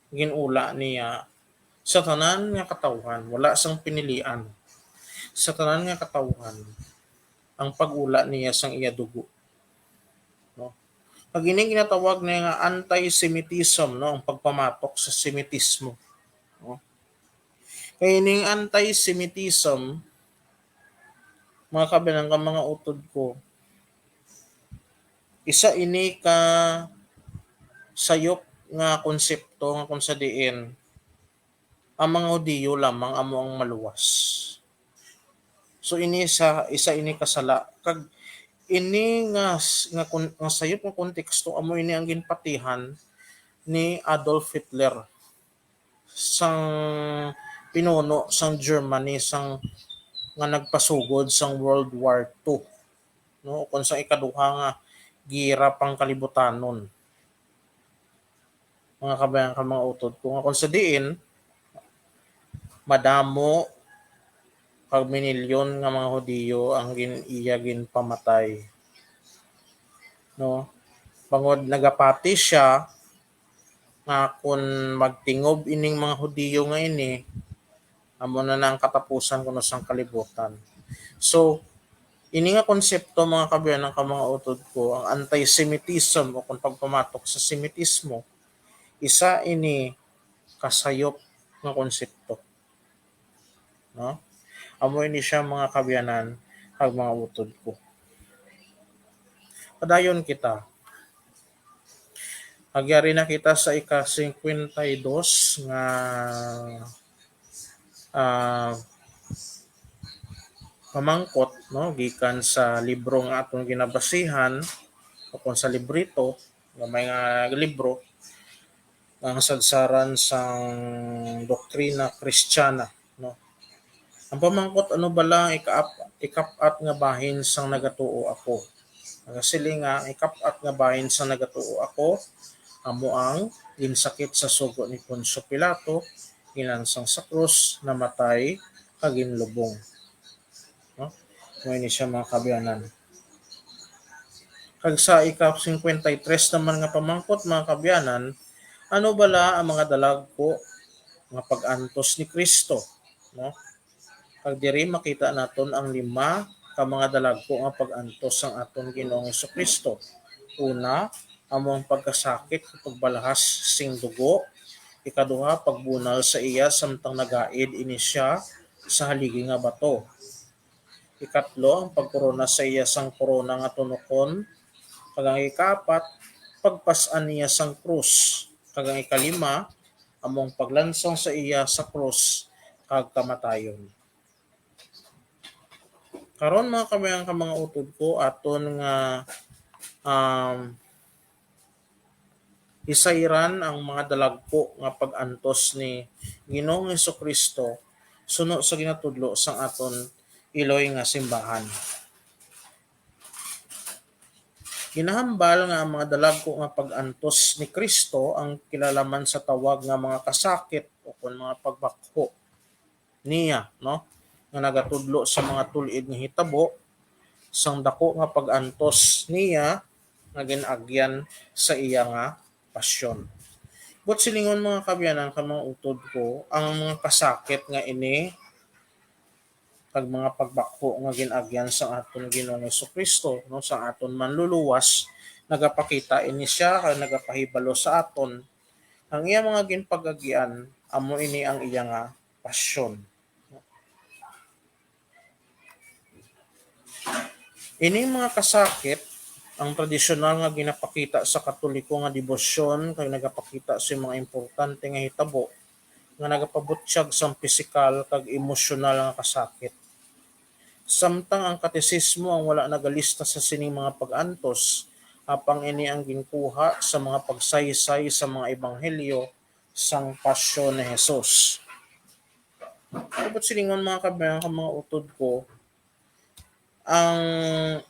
gin-ula niya sa tanan nga katawhan, wala sang pinilian. Sa tanan nga katawhan, ang pag-ula niya sang iya dugo. No? Kag ini ginatawag niya nga anti-Semitism, no? Ang pagpamatok sa Semitismo. No? Kay ining anti-Semitism, mga kaabyanan kag mga utod ko, isa ini ka sayop nga konsepto nga kung sa diin ang mga Hudiyo lamang amo ang maluwas. So ini sa isa ini ka sala, kag ini nga s-, nga kon-, nga sayop nga konteksto amo ini ang ginpatihan ni Adolf Hitler sang pinuno sang Germany sang nga nagpasugod sang World War Two, no, ukon sang ikaduha nga giyera pangkalibutanon. Mga kaabyanan kag mga utod ko, nga kung sa diin madamo kag minilyon nga mga Hudiyo ang gin-, iya ginpamatay, no? Bangod nagapati siya nga kun magtingob ining mga Hudiyo nga ini, amo na na ang katapusan kuno sang kalibutan. So, ini nga konsepto, mga kaabyanan kag mga utod ko, ang anti-Semitism o kung pagpamatok sa Semitismo, isa ini kasayop nga konsepto. No? Amo ini siya, mga kaabyanan kag mga utod ko. Padayon kita. Agyari na kita sa ika-singkwenta y dos nga, ah, pamangkot, no, gikan sa libro nga aton ginabasihan, o kung sa librito, gamay nga libro, ang sadsaran sang doktrina Kristiyana, no? Ang pamangkot, ano bala ang ikaap-, ikap-at nga bahin sang nagatuo ako? Nagasiling nga, ikap-at nga bahin sang nagatuo ako, amo ang ginsakit sa sugo ni Poncio Pilato, ginansang sa krus, namatay, kag ginlubong. No? Mao ini siya, mga kaabyanan. Kag sa ika-singkwenta y tres naman nga pamangkot, mga kaabyanan, ano bala ang mga dalagko nga pag-antos ni Kristo? No? Kag diri makita naton ang lima ka mga dalagko nga pag-antos sang aton Ginoong Jesu-Cristo. Una, amo ang pagkasakit kag pagbalhas sing dugo. Ikaduha, pagbunal sa iya samtang nagaid ini sia sa haligi nga bato. Ikatlo, ang pagkorona sa iya sang korona nga tunokon. Kag ang ikaapat, pagpas-an niya sang krus. Kag ang ikalima, amo ang paglansang sa iya sa krus kag kamatayon. Karon, mga kaabyanan kag mga utod ko, aton nga, um, hisayran ang mga dalagko nga pag-antos ni Ginoong Jesu-Cristo suno sa ginatudlo sang aton iloy nga simbahan. Ginahambal nga ang mga dalagko nga pag-antos ni Cristo ang kilala man sa tawag nga mga kasakit o kon mga pagbakho niya, no, nga nagatudlo sa mga tul-id nga hitabo sang dako nga pag-antos niya nga gin-agyan sa iya nga pasyon. Buot silingon, mga kaabyanan kag mga utod ko, ang mga kasakit nga ini kag mga pagbakho nga gin-agyan sang aton Ginoong Jesu-Cristo, no, sang aton Manluluwas, nagapakita ini sia kag nagapahibalo sa aton ang iya mga ginpag-agian, amo ini ang iya nga pasyon. Ining mga kasakit, ang tradisyonal nga ginapakita sa Katoliko nga debosyon kag nagapakita sa mga importante nga hitabo nga nagapabutyag sang pisikal kag emosyonal nga kasakit. Samtang ang Katesismo ang wala nagalista sa sining mga pag-antos, apang ini ang ginkuha sa mga pagsaysay sa mga ebanghelyo sang pasyon ni Jesus. Dapat silingon, mga kabayan, ka mga utod ko, ang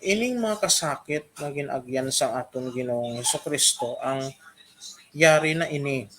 ining mga kasakit nga gin-agyan sang aton Ginoong Jesu-Cristo, ang yari na ini.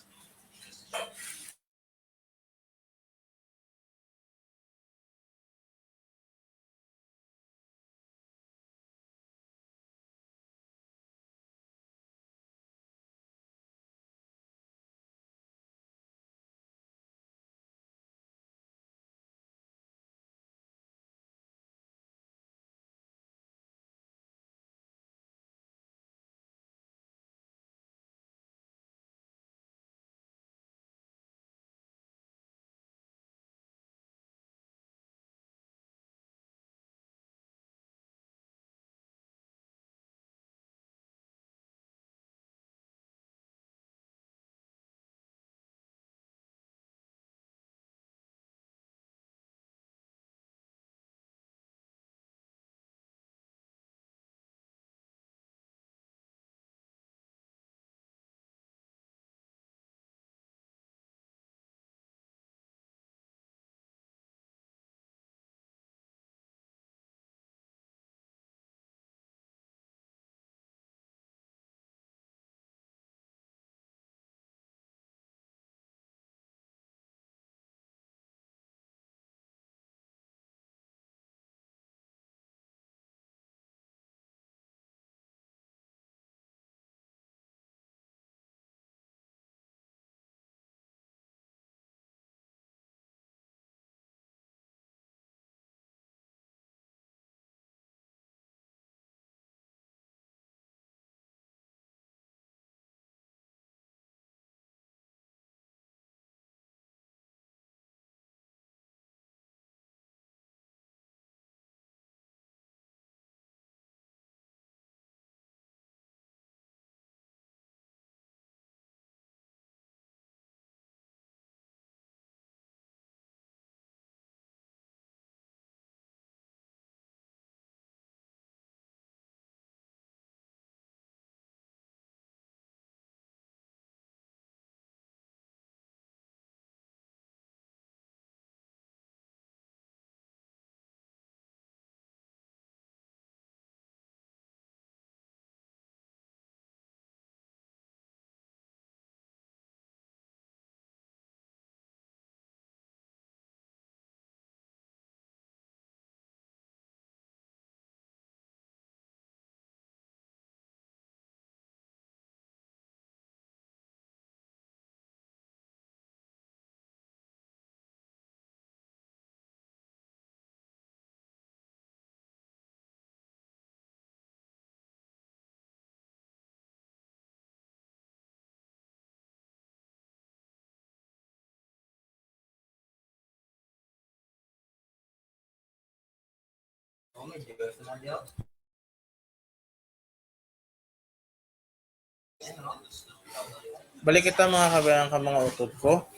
Balik kita, mga kabayan, ka mga utod ko.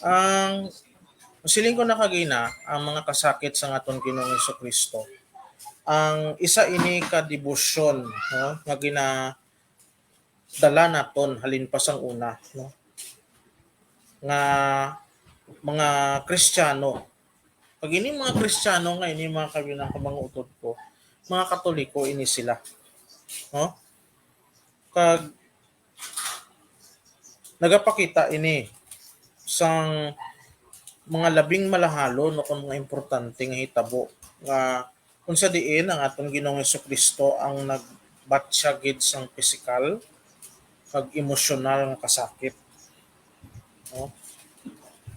Ang siling ko na kagina, ang mga kasakit sa aton Ginoong Jesu-Cristo, ang isa ini ka debosyon, no, nga gina-, dala naton halin pa sang una, no, nga mga Kristiyano. Pag ini mga Kristiyano nga ini, mga kabilang, ka mga utod ko, mga Katoliko ini sila, no? Kag nagapakita ini sang mga labing malahalon o kung mga importante nga hitabo nga kung sa diin ang aton Ginoong Jesu-Cristo ang nagbatya gid sang pisikal kag emosyonal nga kasakit. No?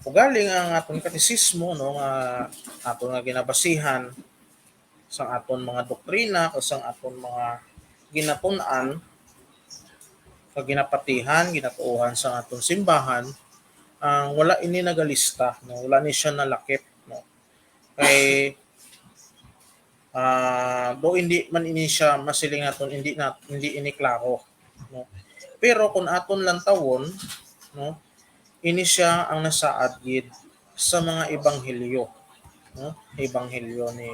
Ugaling ang aton katisismo, no, nga aton nga ginabasihan sang aton mga doktrina kag sang aton mga ginatun-an kag ginapatihan, ginatuohan sang aton simbahan, ang wala ini nagalista, no? Wala ni siya nalakip, no? Kay, ah, do hindi man ini siya masiling naton, hindi na, hindi ini klaro, no? Pero kung aton lantawon, no, ini siya ang nasaad gid sa mga ebanghelyo, no? Ebanghelyo ni,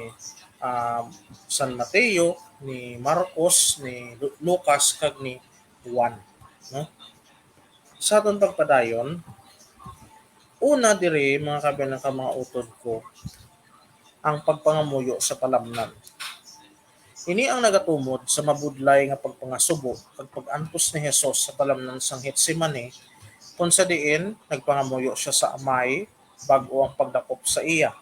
ah, San Mateo, ni Marcos, ni Lu-, Lucas, kag ni Juan, no? Sa aton pagpadayon, Una diri, mga kaabyanan kag mga utod ko, ang pagpangamuyo sa talamnan. Ini ang nagatumod sa mabudlay nga pagpangasubo kag pag-antos ni Jesus sa talamnan sang Getsemane, kung sa diin nagpangamuyo sia sa Amay bag-o ang pagdakop sa iya.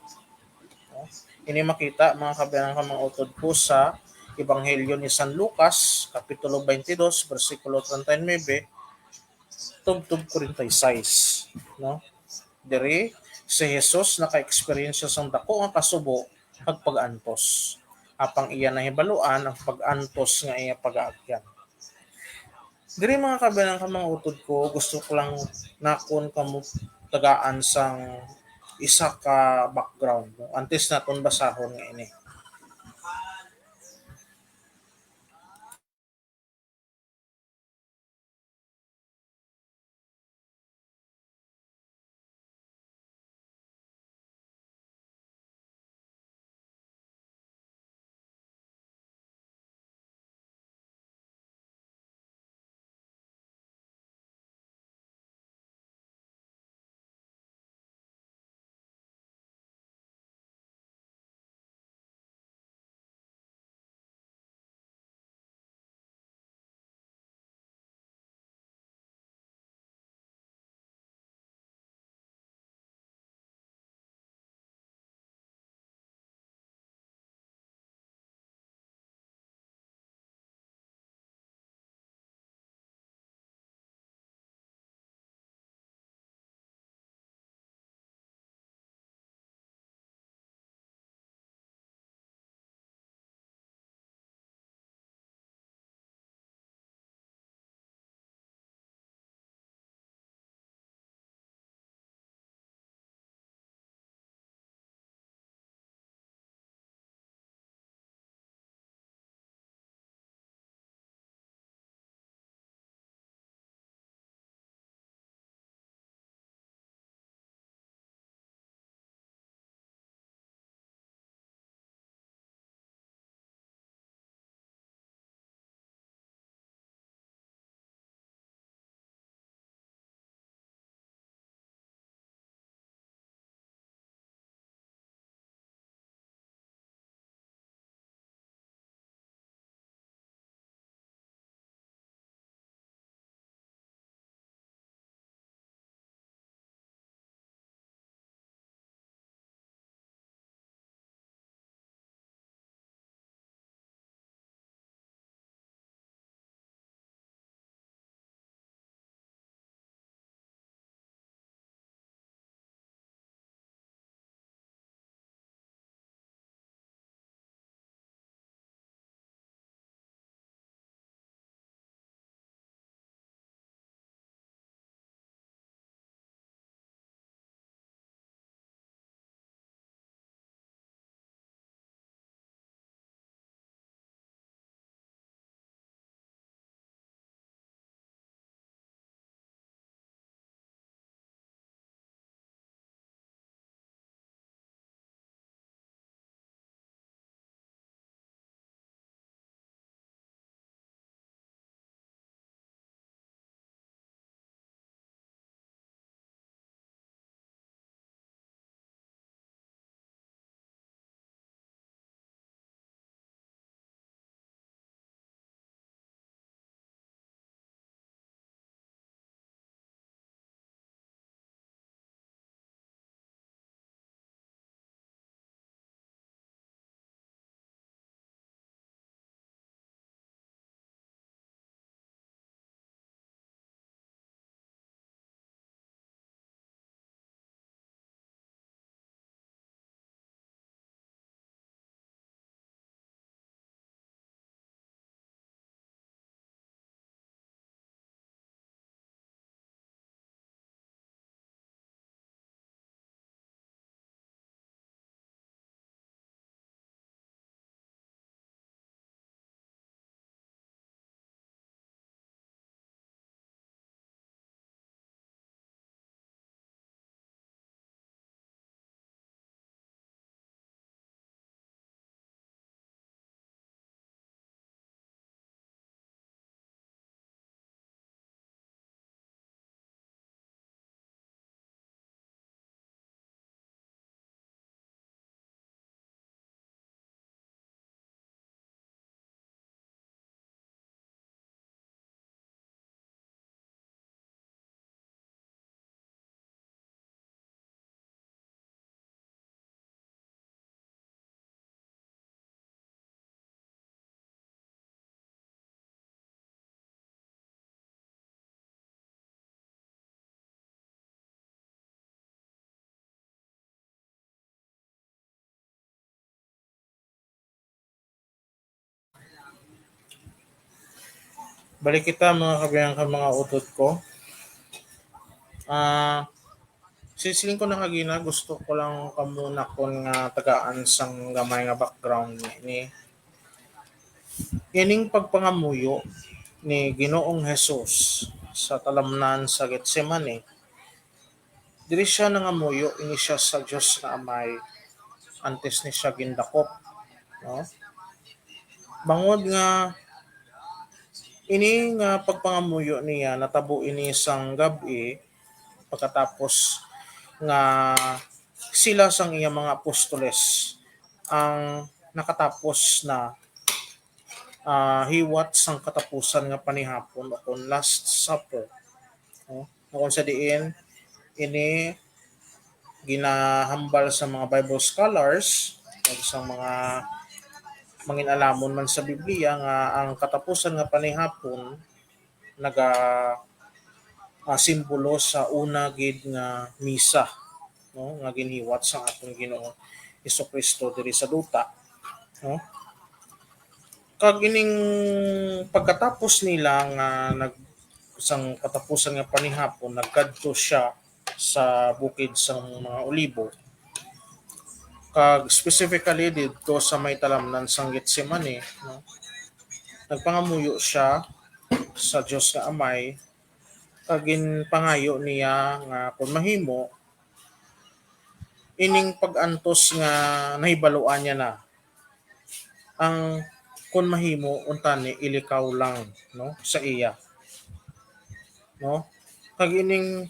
Ini makita, mga kaabyanan kag mga utod ko, sa Ebanghelyo ni San Lucas, Kapitulo twenty-two, bersikulo treinta y nueve, tubtob forty-six, no? Diri, si Jesus naka-eksperyensya sang dako nga kasubo kag pag-antos. Apang iya nahibaluan ang pag-antos nga iya pagaagyan. Diri, mga kaabyanan kag mga utod ko, gusto ko lang nakon kamo tagaan sang isa ka background, no? Antes naton basahon nga ini. Balik kita, mga kabiyang ka, mga utod ko. Ah, sisiling ko na kagina, gusto ko lang kamo nakon nga tagaan sang gamay nga background ni, ni ining pagpangamuyo ni Ginoong Jesus sa talamnan sa Getsemane. Diri siya nangamuyo, ini siya sa Dios nga Amay antes ni siya gindakop, no? Bangod nga ini nga pagpangamuyo niya natabo ini sang gab-i, pagkatapos nga sila sang iya mga apostoles ang nakatapos na, ah, hiwat sang katapusan nga panihapon, o kon Last Supper, no? Nga kung sa diin ini ginahambal sa mga Bible scholars, kag sa mga mangin-alamon man sa Biblia, nga ang katapusan nga panihapon naga, ah, simbolo sa una gid nga misa, no, nga ginhiwat sang aton Ginoo Jesu-Cristo diri sa duta, no? Kag ining pagkatapos nila nga nag-, sang katapusan nga panihapon, nagkadto siya sa bukid sang mga Olibo, kag specifically didto sa may talamnan sang Getsemane, no? Nagpangamuyo siya sa Dios nga Amay, kag ginpangayo niya nga kon mahimo, ining pag-antos nga nahibaluan niya na, ang kon mahimo, untani ilikaw lang, no, sa iya, no? Kag ining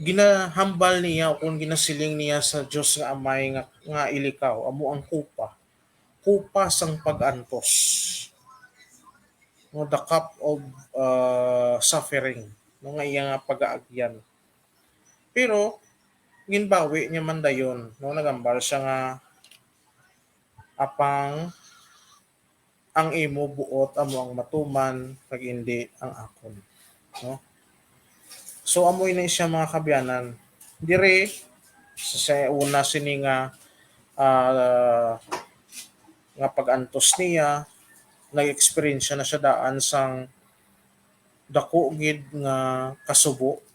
ginahambal niya o kung ginasiling niya sa Dios nga Amay nga, nga ilikaw, amo ang kupa, kupa sang pag-antos, no, the cup of, uh, suffering, no, nga iya nga pagaagyan. Pero ginbawi niya man dayon, no, nagambal siya nga, "Apang ang imo buot amo ang matuman, kag indi ang akon." No? So, amo ini siya, mga kabyanan. Dire, sa, sa una sini nga, ah, nga pag-antos niya, nag-eksperyensya na siya daan sang dako gid nga kasubo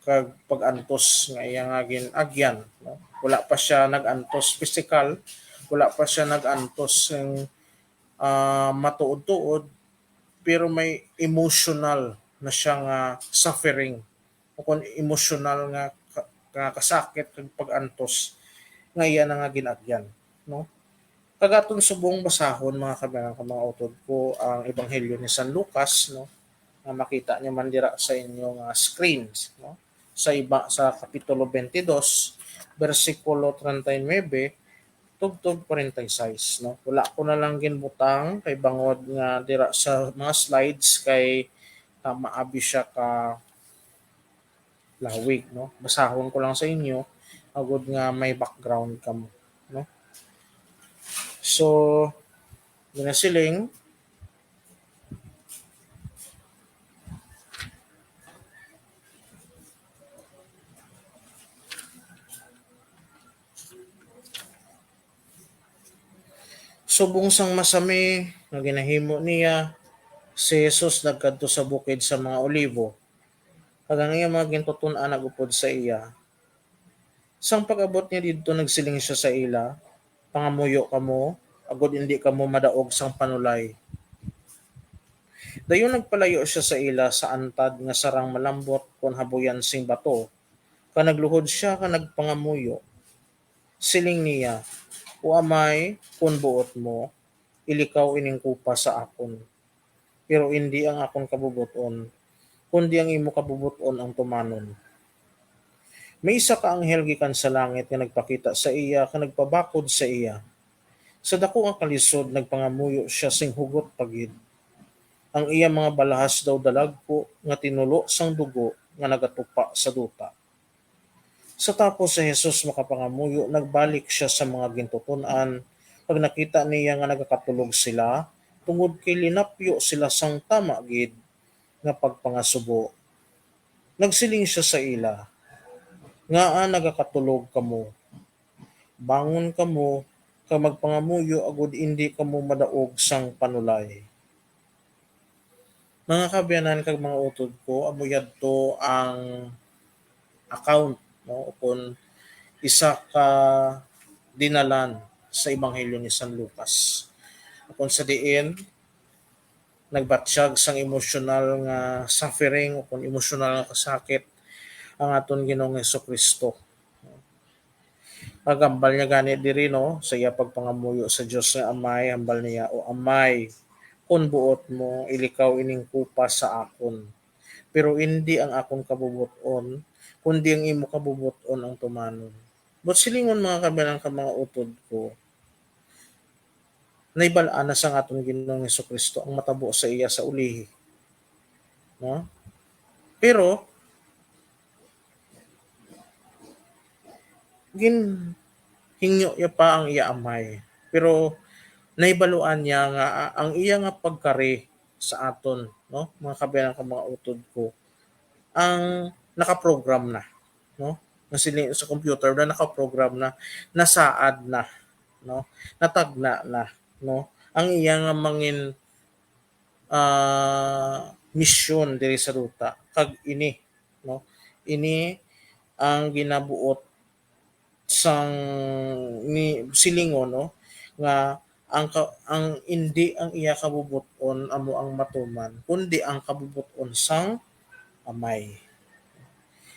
kag pag-antos nga iya nga gin-agyan, no? Wala pa siya nag-antos pisikal, wala pa siya nag-antos sing, ah, matuod-tuod, pero may emotional na siya nga suffering, o kon emotional nga ka-, nga kasakit kag pag-antos nga iya na nga gin-agyan, no? Kag aton subong basahon, mga kabyanan, kag mga utod ko, ang Ebanghelyo ni San Lucas, no, nga makita niyo man dira sa inyo nga screens, no, sa iba, sa Kapitulo twenty-two, bersikulo treinta y nueve tubtob forty-six, no. Wala ko na lang ginbutang kay bangod nga dira sa mga slides kay, ah, maabi siya ka lawig, no? Basahon ko lang sa inyo, agud nga may background kamo, no? So, ginasiling, subong sang masami nga ginahimo niya, si Jesus nagkadto sa bukid sa mga Olivo, kag ang iya mga gintuton-an nag-upod sa iya. Sang pag-abot niya didto, nagsiling sia sa ila, "Pangamuyo kamo, agud indi kamo madaog sang panulay." Dayon nagpalayo sia sa ila sa antad nga sarang malambot kon habuyan sing bato, kag nagluhod sia kag nagpangamuyo. Siling niya, "O Amay, kon buot mo, ilikaw ining kupa sa akon. Pero indi ang akon kabubot-on, kundi ang imo kabubot-on ang tumanon." May isa ka anghel gikan sa langit nga nagpakita sa iya kag nagpabakod sa iya. Sa daku nga kalisod, nagpangamuyo sia sing hugot pa gid. Ang iya mga balahas daw dalagku nga tinulo sang dugo nga nagatupa sa duta. Sa tapos si Jesus makapangamuyo, nagbalik sia sa mga gintuton-an, kag nakita niya nga nagakatulog sila, tungod kay linapyo sila sang tama gid nga pagpangasubo. Nagsiling sia sa ila, "Ngaa nagakatulog kamo? Bangon kamo kag magpangamuyo, agud indi kamo madaog sang panulay." Mga kaabyanan kag mga utod ko, amo yadto ang account, no, o kon isa ka dinalan sa Ebanghelyo ni San Lucas. Kon sa diin, nagbatyag sang emosyonal nga suffering o kon emosyonal nga kasakit ang aton Ginoong Jesu-Cristo. Naghambal niya gani diri, no, sa iya pagpangamuyo sa Dios nga Amay, hambal niya, "O Amay, kon buot mo, ilikaw ining kupa sa akon. Pero indi ang akon kabubot-on, kundi ang imo kabubot-on ang tumanon." Buot silingon, mga kaabyanan kag mga utod ko, nahibal-an na sang aton Ginoong Jesu-Cristo ang matabo sa iya sa ulihi. No? Pero, ginhingyo niya pa ang iya Amay. Pero nahibaluan niya nga, ah, ang iya nga pagkari sa aton, no, mga kaabyanan kag mga utod ko, ang nakaprogram na, no? Nga sini sa computer na nakaprogram na, nasaad na, no? Natagna na, no? Ang iya nga mangin, ah, misyon diri sa duta, kag ini, no? Ini ang ginabuot sang ni silingon, no, nga ang ka, ang indi ang iya kabubot-on amo ang matuman, kundi ang kabubot-on sang Amay.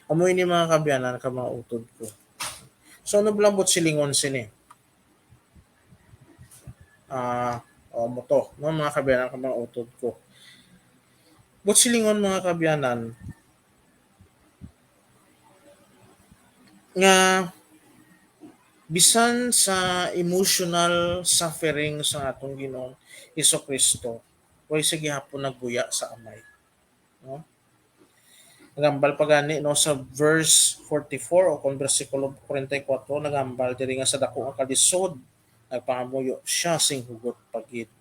Amo ini, mga kaabyanan kag mga utod ko. So, ano ba lang buot silingon sini? Ah, o, amo to, no, mga kaabyanan kag mga utod ko. Buot silingon, mga kaabyanan, nga bisan sa emotional suffering sa atong Ginoong Jesu-Cristo, way sa gihapon nagbuya sa Amay. No? Naghambal pa gani, no, sa verse forty-four o kon bersikulo forty-four, naghambal diri nga sa dako nga kalisod, nagpangamuyo siya sing hugot pa gid.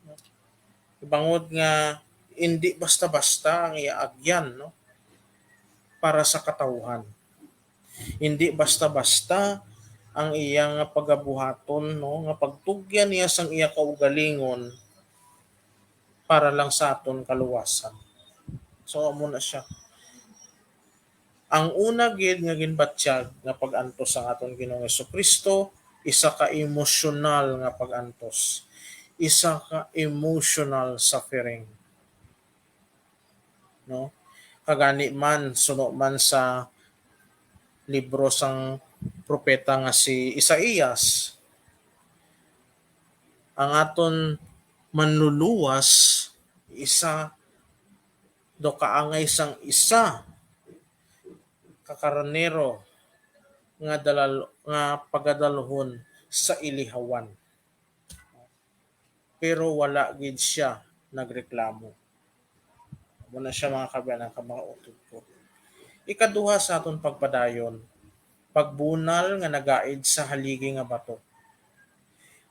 Bangod nga indi basta-basta ang iya agyan, no, para sa katawuhan. Indi basta-basta ang iya nga pagabuhaton, no, nga pagtugyan niya sang iya kaugalingon para lang sa aton kaluwasan. So, amo na siya. Ang una gid nga ginbatyag nga pag-antos sang aton Ginoong Jesu-Cristo, isa ka emosyonal nga pag-antos, isa ka emotional suffering. No? Kagani man, suno man sa libro sang propeta nga si Isaias, ang aton manluluwas, isa, daw kaangay sang isa ka karnero nga dalal-, nga pagadalhon sa ilihawan. Pero wala gid siya nagreklamo. Amo na siya, mga kaabyanan kag mga utod ko. Ikaduha sa aton pagpadayon, pagbunal nga nagaid sa haligi nga bato.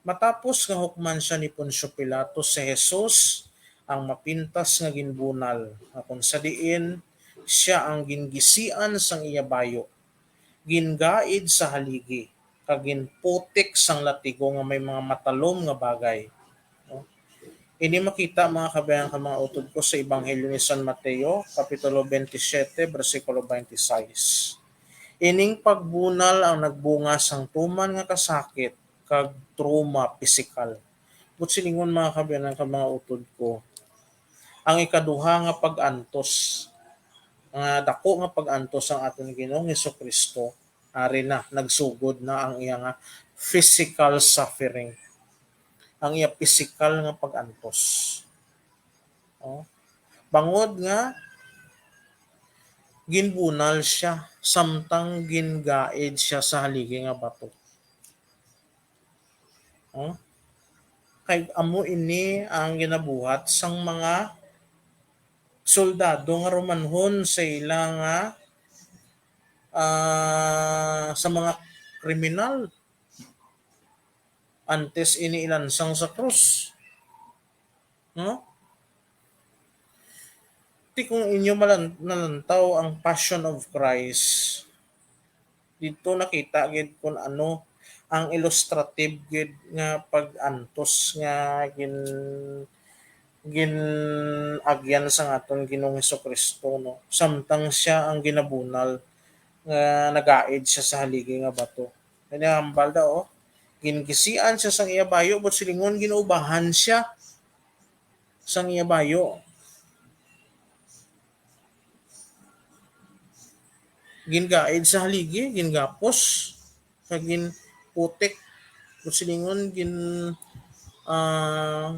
Matapos nga hukman siya ni Poncio Pilato, si Jesus ang mapintas nga ginbunal, nga kon sa diin siya ang gingisian sang iya bayo, gingaid sa haligi, kag ginputik sang latigo nga may mga matalom nga bagay. No? Ini makita, mga kaabyanan kag mga utod ko, sa Ebanghelyo ni San Mateo, Kapitulo twenty-seven, bersikulo twenty-six. Ining pagbunal ang nagbunga sang tuman nga kasakit kag trauma pisikal. Buot silingon, mga kaabyanan kag mga utod ko, ang ikaduha nga pag-antos, nga dako nga pag-antos sang aton Ginoong Jesu-Cristo, ari na, nagsugod na ang iya nga physical suffering, ang iya pisikal nga pag-antos. Oh. Bangod nga ginbunal siya, samtang gingaid siya sa haligi nga bato. Oh. Kay amo ini ang ginabuhat sang mga soldado nga Romanhon sa ila nga, ah, sa mga kriminal antes ini ilansang sa krus. No? Ti kung inyo malan-, nalantaw ang Passion of Christ, didto nakita gid kung ano ang illustrative gid nga pag-antos nga gin-, gin-agyan sang aton Ginoong Jesu-Cristo, no? Samtang siya ang ginabunal nga nagaid siya sa haligi nga bato. Kani hambal daw, oh. Gingisian siya sang iya bayo, but silingon ginubahan siya sang iya bayo. Gingaid sa haligi, gingapos, kag ginputik. But silingon gin, ah,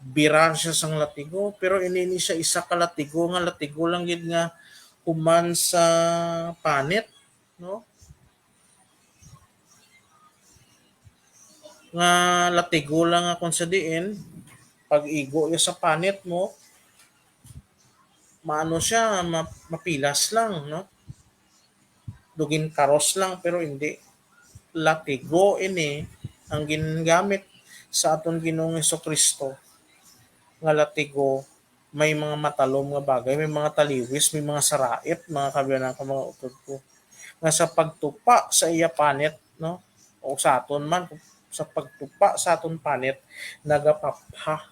bira siya sang latigo, pero ini ni siya isa ka latigo nga latigo lang gid nga human sa panit, no? Nga latigo lang nga kung sa diin, pag igo niya sa panit mo, maano siya, ma-, mapilas lang, no? Dugin karos lang, pero hindi. Latigo ini ang gingamit sa aton Ginoong Jesu-Cristo nga latigo, may mga matalom nga bagay, may mga taliwis, may mga sarait, mga kabiyanan ko, mga utod ko, nga sa pagtupa sa iya panit, no? O sa aton man, sa pagtupa sa aton panit, nagapapha,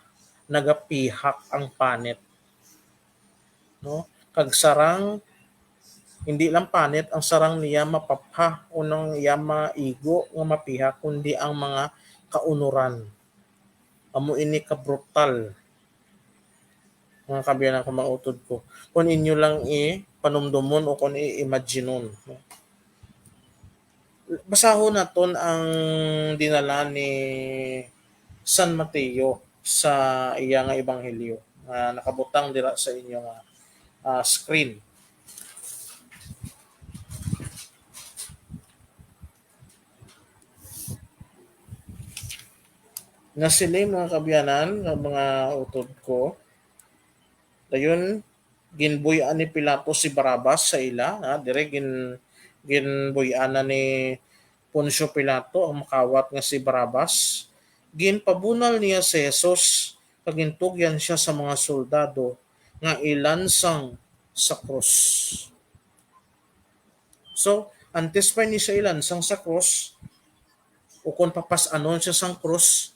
nagapihak ang panit, no? Kag sarang, hindi lang panit, ang sarang niya mapapha o nang iya maigo nga mapihak, kundi ang mga kaunuran. Amo ini ka brutal, mga kabiyanan ko, mga utod ko. Kung inyo lang i-panumdumon o kung i-imaginon, no? Basahon naton ang dinala ni San Mateo sa iya nga ebanghelyo nga nakabutang dira sa inyo nga, ah, screen. Nasiling, mga kabiyanan, nga mga utod ko, dayon ginbuy-an ni Pilato si Barabas sa ila, ha? Dire gin-, ginbuy-an na ni Poncio Pilato ang makawat nga si Barabas. Ginpabunal niya si Jesus, kag gintugyan siya sa mga soldado nga ilansang sa krus. So, antes pa ni siya ilansang sa krus, o kon papas-anon siya sang krus,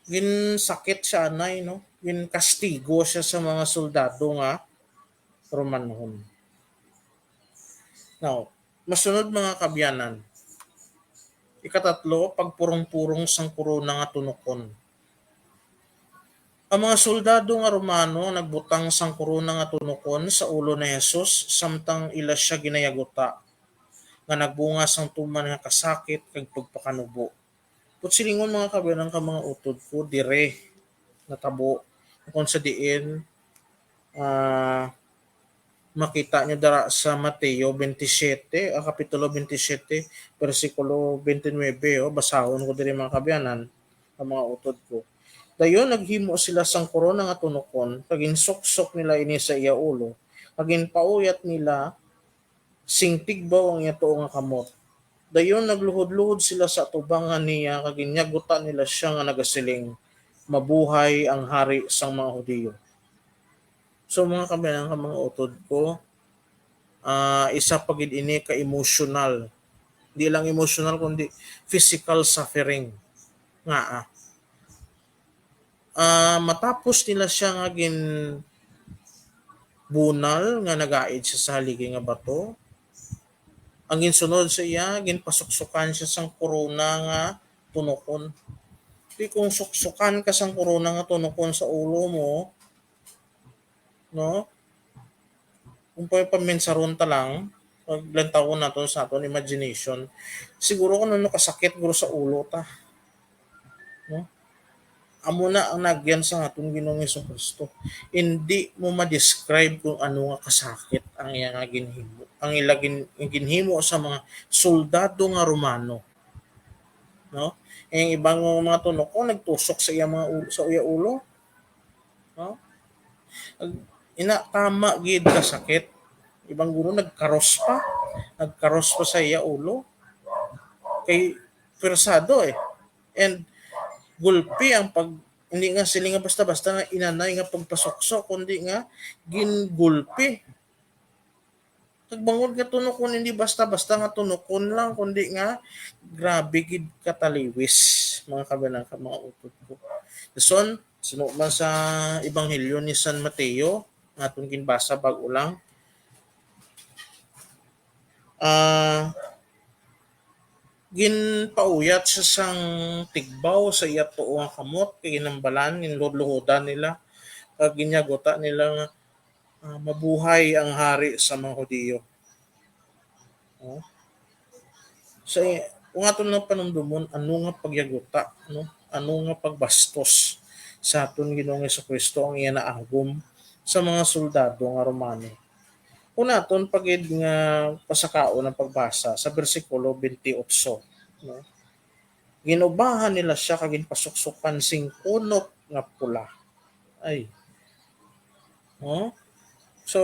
ginsakit siya anay, no? Ginkastigo siya sa mga soldado nga Romanhon. Now, masunod, mga kabiyanan, ikatatlo, pagpurong-purong sang korona nga tunokon. Ang mga soldado nga Romano nagbutang sang korona nga tunokon sa ulo ni Jesus, samtang ila sia ginayaguta, nga nagbunga sang tuman nga kasakit kag pagpakanubo. But silingon, mga kabiyanan, ka mga utod ko, dire natabo. Kung sa diin, ah, makita nyo dara sa Mateo twenty-seven, ah, Kapitulo twenty-seven, bersikulo twenty-nine, oh, basahon ko diri, mga kabiyanan, ang mga utod ko. Dayon naghimo sila sang korona nga tunokon, kag ginsuksok nila ini sa iya ulo, kag ginpauyat nila sing tigbaw ang iya tuo nga kamot. Dayon nagluhod-luhod sila sa atubangan niya, kag ginyaguta nila sia nga nagasiling, "Mabuhay ang Hari sang mga Hudiyo." So, mga kabiyanan, ka mga utod ko, ah, isa pa gid ini ka emotional. Di lang emotional, kundi physical suffering. Nga, ah, ah, matapos nila sia nga ginbunal nga nagaid siya sa haligi nga bato, ang ginsunod sa iya, ginpasuksukan siya sang korona nga tunokon. Di, kung suksukan ka sang korona nga tunokon sa ulo mo, no? Kung pa-, paminsaron ta lang, paglantawon naton sa aton imagination, siguro kung ano kasakit guro sa ulo ta. No? Amo na ang nagyan sa aton Ginoong Jesu-Cristo. Hindi mo ma-describe kung ano nga kasakit ang iya nga ginhimo, ang ila gin-, ginhimo sa mga soldado nga Romano. No? Ang ibang mga tunok, oh, nagtusok sa iya mga ulo, sa iya ulo. No? Ag-, ina, tama gid ka sakit. Ibang guro nagkaros pa. Nagkaros pa sa iya ulo. Kay persado, eh. And gulpi ang pag, hindi nga sila nga basta-basta nga inanay nga pagpasuksok, kundi nga gingulpi. Kag bangod nga tunokon, hindi basta-basta nga tunokon lang, kundi nga grabe gid kataliwis, mga kabiyanan, ka mga utod ko. Son, suno man sa Ebanghelyo ni San Mateo, nga aton ginbasa bag-o lang. Ah, ginpauyat siya sang tigbaw sa iya tuo nga kamot, kay ginhambalan, ginluhod-luhodan nila, kag ginyaguta nila nga, ah, "Mabuhay ang Hari sa mga Hudiyo." Oh. Sa, kung aton lang panumdumon, ano nga pagyaguta, no? Ano nga pagbastos sa aton Ginoong Jesu-Cristo ang iya naagom sa mga soldado nga Romano? Kung naton pa gid nga pasakaon ang pagbasa sa bersikulo twenty-eight, no? "Ginubahan nila sia kag ginpasuksokan sing kunop nga pula." Ay. Oh? So,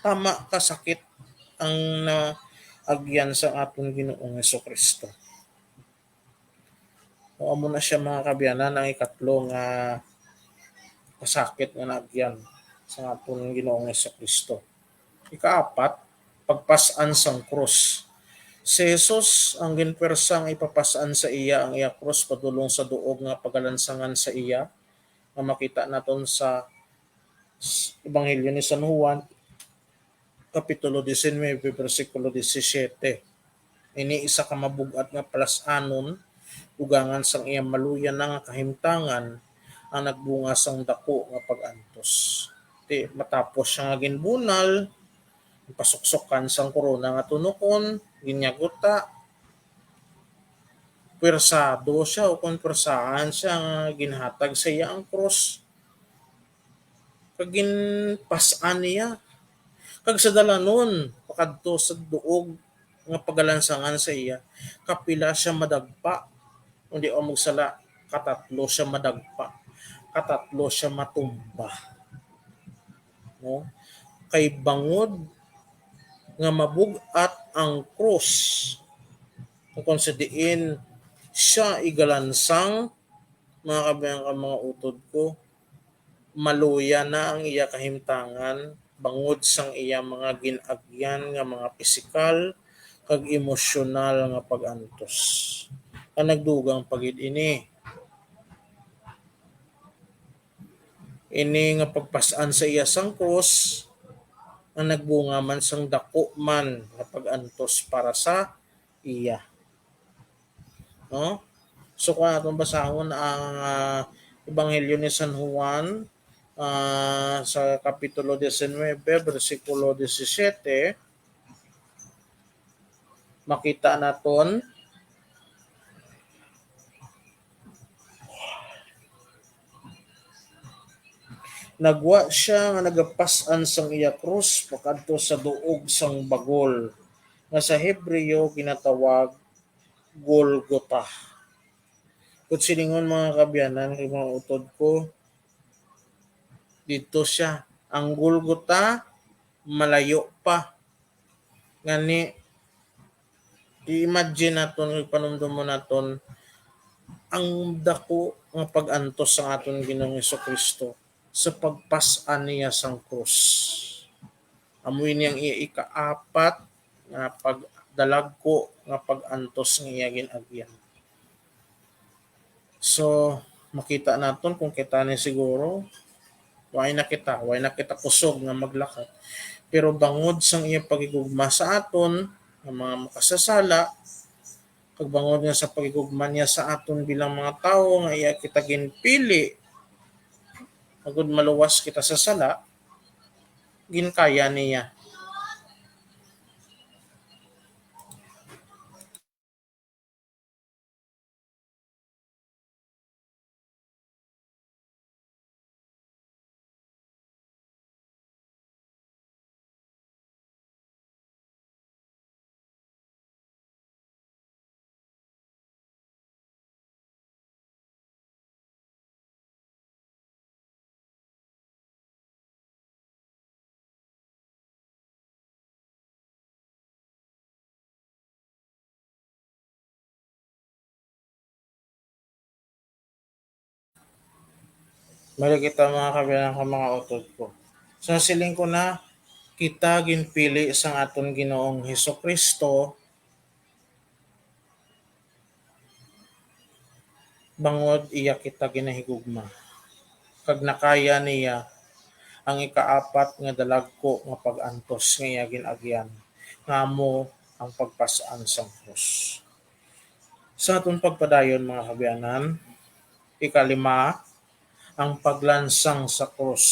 tama ka sakit ang naagyan sa aton Ginoong Jesu-Cristo. O, amo na siya, mga kaabyanan, ang ikatlo nga kasakit nga naagyan sa aton Ginoong Jesu-Cristo. Ikaapat, pagpas-an sang krus. Si Jesus ang ginpwersa nga ipapas-an sa iya ang iya krus padulong sa duog nga pagalansangan sa iya, nga makita naton sa s-, Ebanghelyo ni San Juan, Kapitulo diecinueve, bersikulo disisyete. Ini isa ka mabug-at nga palas-anon, dugangan sang iya maluya na nga kahimtangan ang nagbunga sang daku nga pag-antos. Ti, matapos siya nga ginbunal, pasuksokan sang korona nga tunokon, ginyaguta, pwersado siya, o kon pwersahan siya nga ginhatag sa iya ang krus, kag ginpas-an niya. Kag sa dalanon, pakadto sa duog nga pagalansangan sa iya, kapila siya madagpa, kundi ang magsala, katatlo siya madagpa, katatlo siya matumba. No? Kay bangod nga mabug-at ang krus, kung sa diin siya igalansang, mga kaabyanan, mga utod ko, maluya na ang iya kahimtangan bangod sang iya mga gin-agyan nga mga pisikal kag emosyonal nga pag-antos. Ang nagdugang pa gid ini. Ini nga pagpas-an sa iya sang krus, ang nagbunga man sang daku man nga pag-antos para sa iya. No? So, kung atong basahon ang, ah, Ebanghelyo ni San Juan, ah, sa Kapitulo diecinueve, bersikulo disisyete, makita naton, nagwa siya nga nagapas-an sang iya krus pakadto sa duog sang bagol, nga sa Hebreo ginatawag Golgota. Kung silingon, mga kaabyanan, kay mga utod ko, dito siya. Ang Golgota, malayo pa. Ngani, i-imagine naton, panumdumon naton, ang daku nga pag-antos sang aton Ginoong Jesu-Cristo sa pagpas-an niya sang krus. Amo ini ang iya ikaapat nga pagdalagko nga pag-antos nga iya gin-agyan. So, makita naton kung kita ni siguro, way na kita, way na kita kusog nga maglakat. Pero bangod sang iya paghigugma sa aton nga mga makasasala, kag bangod nga sa paghigugma niya sa aton bilang mga tawo nga iya kita ginpili, agud maluwas kita sa sala, ginkaya niya. Mali kita, mga kabilang, mga utod ko. So, siling ko na, kita ginpili sang aton Ginoong Hesus-Kristo bangod iya kita ginahigugma, kag nakaya niya ang ikaapat nga dalagko nga pag-antos nga iya gin-agyan, nga amo ang pagpas-an sang krus. Sa aton pagpadayon, mga kaabyanan, ikalima, ang paglansang sa krus.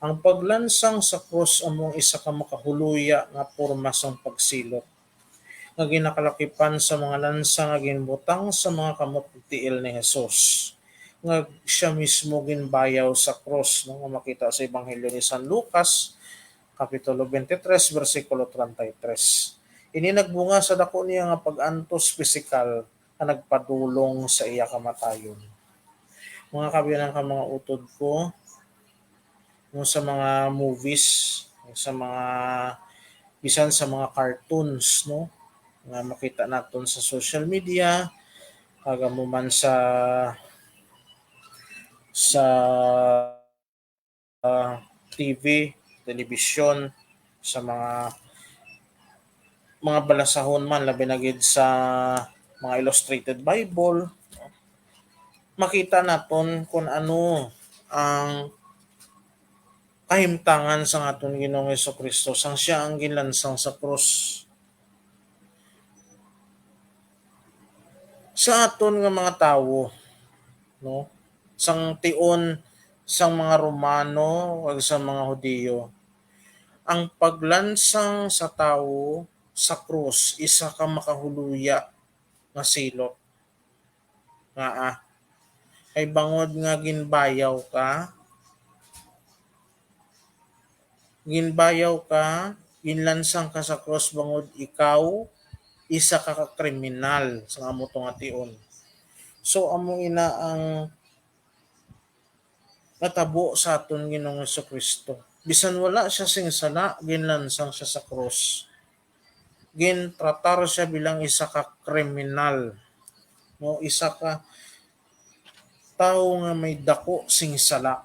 Ang paglansang sa krus amo ang isa ka makahuluya nga porma sang pagsilot nga ginakalakipan sa mga lansa nga ginbutang sa mga kamot ug tiil ni Jesus, nga sia mismo ginbayaw sa krus, no, nga makita sa Ebanghelyo ni San Lucas, Kapitulo twenty-three, bersikulo treinta y tres. Ini nagbunga sa dako niya nga pag-antos pisikal nga nagpadulong sa iya kamatayon. Mga kaabyanan kag mga utod ko, no, sa mga movies, sa mga, bisan sa mga cartoons, no, nga makita naton sa social media, kag amo man sa, sa, ah, T V, telebisyon, sa mga, mga balasahon man, labi na gid sa mga Illustrated Bible, makita naton kung ano ang kahimtangan sang aton Ginoong Jesu-Cristo sang siya ang ginlansang sa krus. Sa aton nga mga tawo, no, sang tion sang mga Romano kag sa mga Hudiyo, ang paglansang sa tawo sa krus isa ka makahuluya nga silot. Ngaa? Kay bangod nga ginbayaw ka, ginbayaw ka, ginlansang ka sa krus bangod ikaw isa ka, ka kriminal sa amo to nga tion. So, amo ina ang natabo sa aton Ginoong Jesu-Cristo. Bisan wala siya sing sala, ginlansang siya sa krus. Gintratar siya bilang isa ka kriminal, no, isa ka tawo nga may dako sing sala.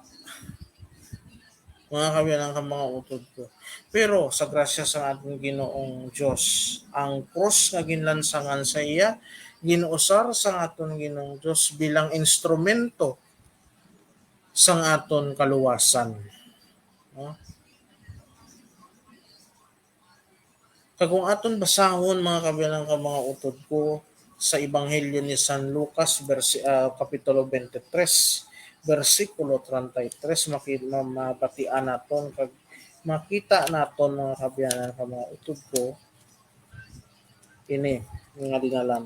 Mga kaabyanan kag mga utod ko. Pero sa grasya sa aton Ginoong Dios, ang krus nga ginlansangan sa iya, gin-usar sa aton Ginoong Dios bilang instrumento sang aton kaluwasan. No? Kag kung aton basahon, mga kaabyanan kag mga utod ko, sa Ebanghelyo ni San Lucas, bersi-, ah, Kapitulo twenty-three, bersikulo treinta y tres, maki-, ma-, mabatian naton kag makita naton, mga kaabyanan kag mga utod ko, ini nga dinalan.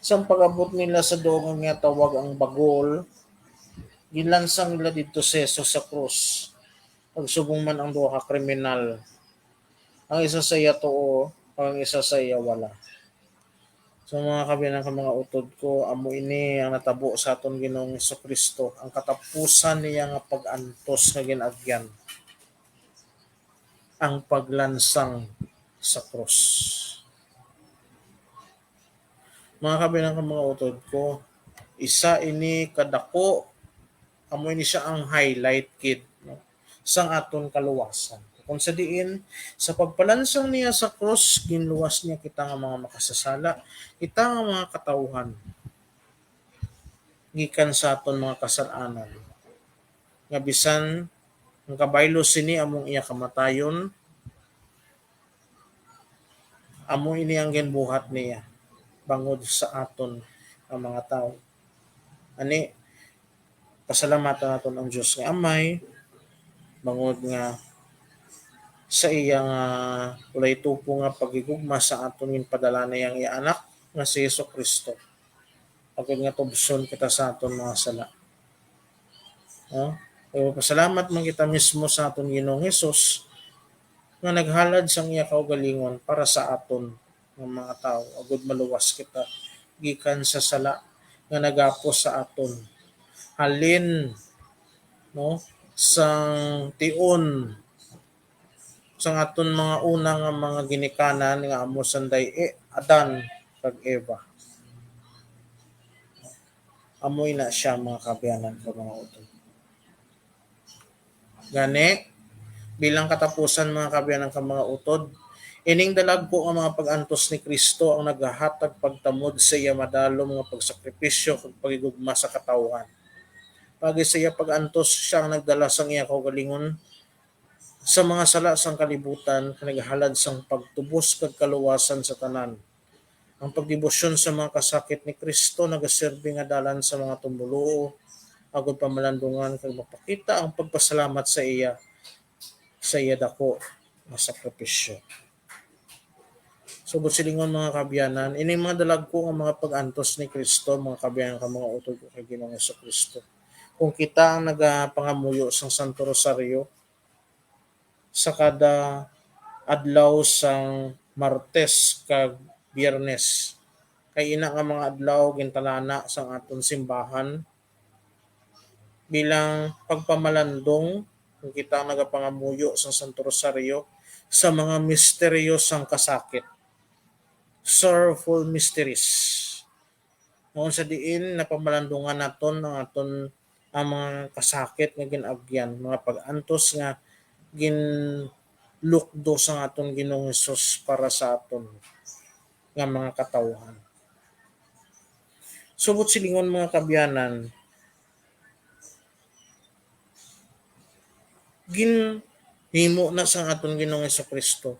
Sang pag-abot nila sa duog nga ginatawag ang Bagol, ginlansang nila didto si Jesus sa krus, kag subong man ang duha ka kriminal, ang isa sa iya tuo, kag ang isa sa iya wala. So, mga kaabyanan kag mga utod ko, amo ini ang natabo sa aton Ginoong Jesu-Cristo, ang katapusan niya nga pag-antos nga gin-agyan, ang paglansang sa krus. Mga kaabyanan kag mga utod ko, isa ini kadako, amo ini sia ang highlight gid, no, sang aton kaluwasan. Kung sa diin, sa pagpalansang niya sa krus, ginluwas niya kita nga mga makasasala, kita nga mga katawuhan, gikan sa aton mga kasal-anan, nga bisan ang kabaylo sini amo ang iya kamatayon, amo ini ang ginbuhat niya bangod sa aton nga mga tawo. Ani, pasalamatan naton ang Dios nga Amay, bangod nga sa iya nga walay tupo nga paghigugma sa aton ginpadala niya ang iya Anak nga si Jesu-Cristo, agod nga tubson kita sa aton mga sala. No? Kay magpasalamat man kita mismo sa aton Ginoong Hesus nga naghalad sang iya kaugalingon para sa aton nga mga tawo, agud maluwas kita gikan sa sala nga nagapos sa aton. Halin, no, sang tion sang aton mga una nga mga ginikanan nga amo sanday, eh, Adan kag Eva. Amo ina sia, mga kaabyanan kag mga utod. Gani, bilang katapusan, mga kaabyanan kag mga utod, Ining dalagku nga mga pag-antos ni Cristo ang nagahatag pagtamod sa iya madalom nga pagsakripisyo kag paghigugma sa katawhan. Paagi sa iya pag-antos, sia ang nagdala sang iya kaugalingon sa mga sala sang kalibutan, kag naghalad sang pagtubos kag kaluwasan sa tanan. Ang pagdebosyon sa mga kasakit ni Cristo nagaserbi nga dalan sa mga tumoluo, agod pamalandungan kag mapakita ang pagpasalamat sa iya, sa iya dako nga sakripisyo. Subot silingon, mga kaabyanan, ining mga dalagku nga mga pag-antos ni Cristo, mga kaabyanan, kag mga utod ko kay Ginoong Jesu-Cristo. Kung kita ang nagapangamuyo sang Santo Rosario sa kada adlaw sang Martes kag Biyernes, kay ina nga mga adlaw gintalana sang aton simbahan bilang pagpamalandong kung kita ang nagapangamuyo sang Santo Rosario sa mga misteryo sang kasakit, sorrowful mysteries, noon sa diin napamalandungan naton ang aton, ang mga kasakit nga gin-agyan, mga pag-antos nga ginlukdo sang aton Ginoong Hesus para sa aton nga mga katawhan. Subot silingon, mga kaabyanan, ginhimo na sang aton Ginoong Jesu-Cristo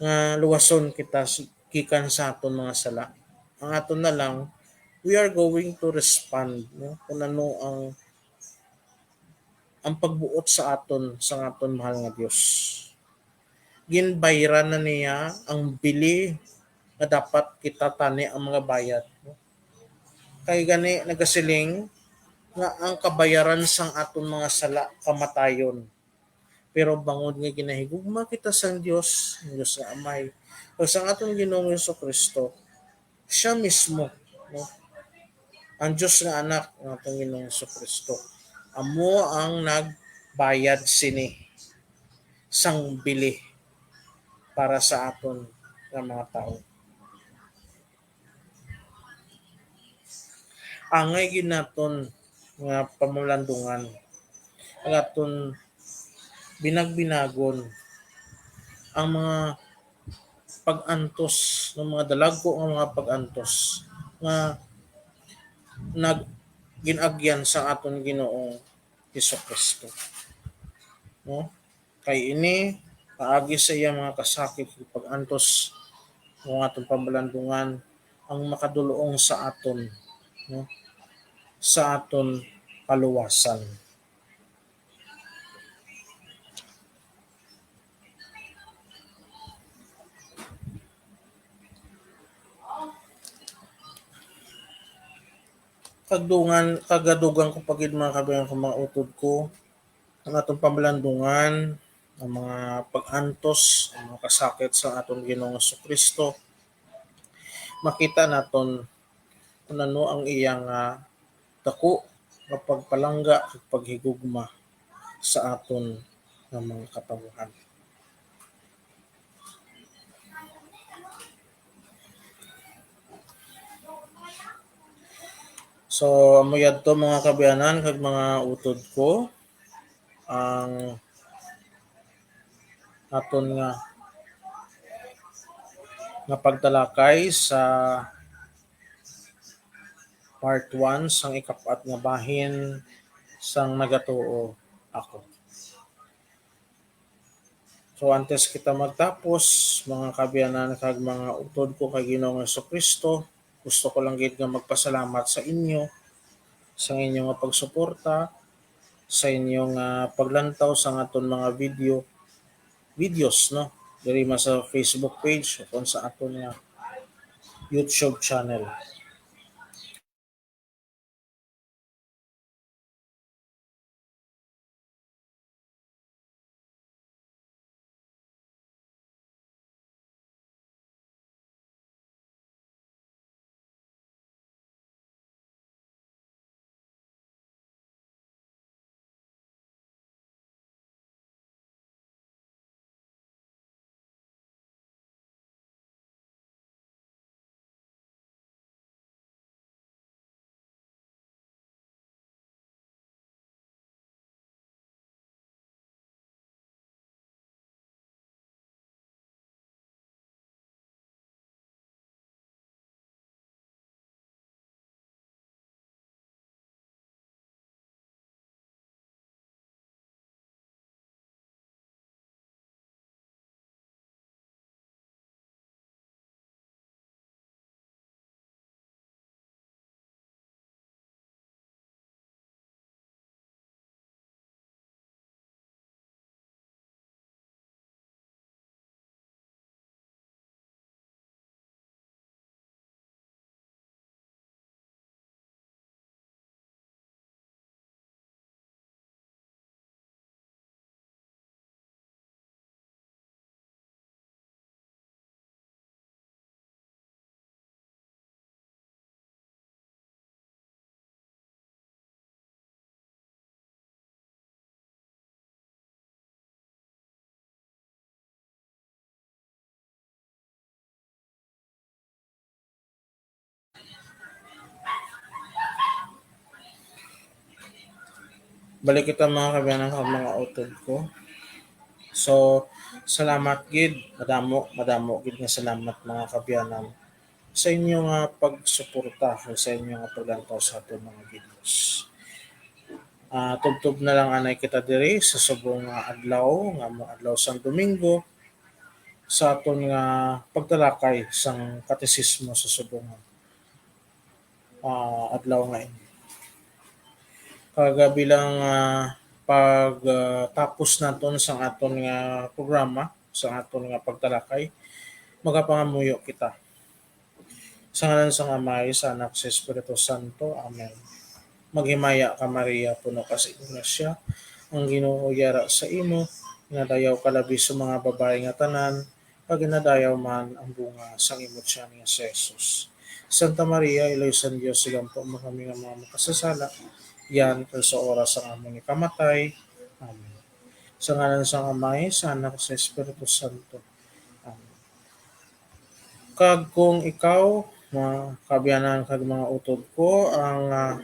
nga luwason kita s-, gikan sa aton mga sala. Ang aton na lang, we are going to respond, no? Kung ano ang, ang pagbuot sa aton, sa aton mahal nga Dios. Ginbayran na niya ang bili nga dapat kita tani ang mga bayad, no? Kay gani nagasiling nga ang kabayaran sang aton mga sala kamatayon. Pero bangod nga ginahigugma kita sang Dios, ang Dios nga Amay, kag sang aton Ginoong Jesu-Cristo, siya mismo, no? Ang Dios nga Anak, ang aton Ginoong Jesu-Cristo, amo ang nagbayad sini sang bili para sa aton nga mga tawo. Angay gid naton nga pamalandungan ang aton binagbinagon ang mga pag-antos, ng mga dalagko nga mga pag-antos nga nag-, gin-agyan sa aton Ginoong Jesu-Cristo. No? Kay ini, paagi sa iya mga kasakit ug pag-antos, ang aton pamalandungan ang makadul-ong sa aton, no? Sa aton kaluwasan. Kagdungan, kagadugan ko pa gid, mga kabayan, kung mga utod ko, ang aton pamalandungan, ang mga pag-antos, ang mga kasakit sa aton Ginoong Jesu-Cristo, makita naton kung ano ang iya nga dako nga pagpalangga ug paghigugma sa aton nga mga katawhan. So, amo yadto, mga kaabyanan kag mga utod ko, ang aton nga, nga pagtalakay sa part one sang ikapat nga bahin sang Nagatuo Ako. So, antes kita magtapos, mga kaabyanan kag mga utod ko kay Ginoong Jesu-Cristo, gusto ko lang gid nga magpasalamat sa inyo, sa inyo nga pagsuporta, sa inyo nga paglantaw sa aton mga video, videos, no? Diri man sa Facebook page o kung sa aton nga YouTube channel. Balik kita, mga kaabyanan, kag mga utod ko. So, salamat gid, madamo, madamo gid nga salamat, mga kaabyanan, sa inyo nga pagsuporta o sa inyo nga paglantaw sa aton mga videos. Ah, tubtob na lang anay kita diri sa subong nga adlaw, nga amo adlaw sang Domingo, sa aton nga pagtalakay sang katesismo sa subong nga, ah, adlaw nga ini. Kag, ah, bilang, ah, pag, ah, tapos naton sang aton nga programa, sang aton nga pagtalakay, magapangamuyo kita. Sa ngalan sang Amay, sa Anak, sa Espiritu Santo. Amen. Maghimaya ka, Maria, puno ka sa grasya, ang Ginoo yara sa imo, ginadayaw ka labi sa mga babayi nga tanan, kag ginadayaw man ang bunga sang imo tiyan nga si Jesus. Santa Maria, Iloy sang Dios, igampo mo kami nga mga makasasala, yan kag sa oras sang amon ikamatay. Amen. Sa ngalan sang Amay, sa Anak, sa Espiritu Santo. Amen. Kag kung ikaw, mga kaabyanan kag mga utod ko, ang, ah,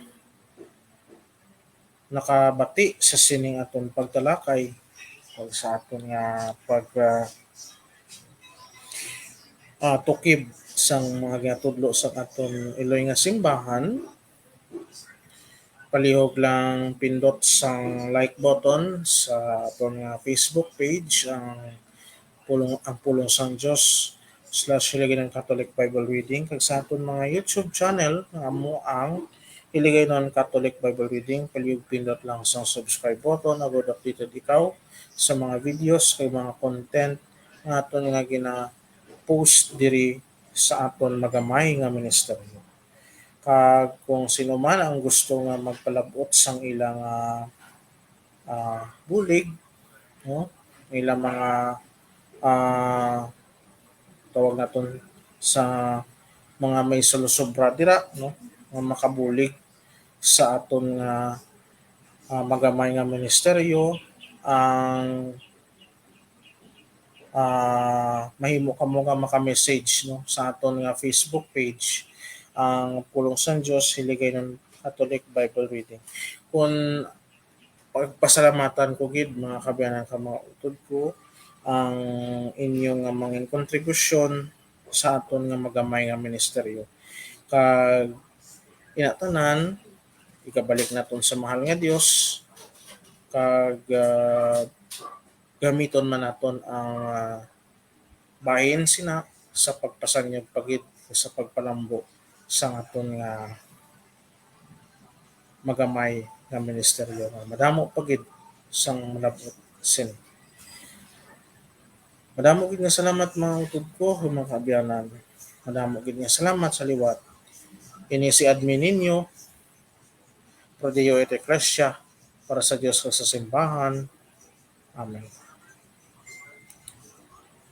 nakabati sa sining aton pagtalakay o sa aton nga pag, ah, ah, tukib sang mga ginatudlo sang aton iloy nga simbahan, palihog lang pindot sang like button sa aton nga Facebook page, ang Pulong, ang Pulong sang Dios slash Hiligaynon Catholic Bible Reading, kag sa aton mga YouTube channel nga amo ang Hiligaynon Catholic Bible Reading. Palihog pindot lang sang subscribe button agod updated ikaw sa mga videos kag mga content nga aton nga gina-post diri sa aton magamay nga ministeryo. Kag kung sino man ang gusto nga magpalab-ot sang ilang, ah, ah, bulig, no? Ang ilang mga, ah, tawag naton sa mga may sulusobra dira, no? Nga makabulig sa aton nga, ah, magamay nga ministeryo, ang, ah, mahimo kamo nga maka-message, no, sa aton nga Facebook page, ang Pulong sang Dios, Hiligaynon Catholic Bible Reading. Kung pagpasalamatan ko gid, mga kaabyanan kag mga utod ko, ang inyo nga mangin kontribusyon sa aton nga magamay nga ministeryo. Kag ina tanan, ikabalik naton sa mahal nga Dios, kag, ah, gamiton man naton ang, ah, bahin sina sa pagpasanyog pa gid sa pagpalambo sang aton nga magamay nga ministeryo nga madamo pa gid sang malab-ot sini. Madamo gid nga salamat, mga utod ko, mga kaabyanan. Madamo gid nga salamat sa liwat. Ini si admin ninyo, Pro Deo et Ecclesia, para sa Dios kag sa simbahan. Amen.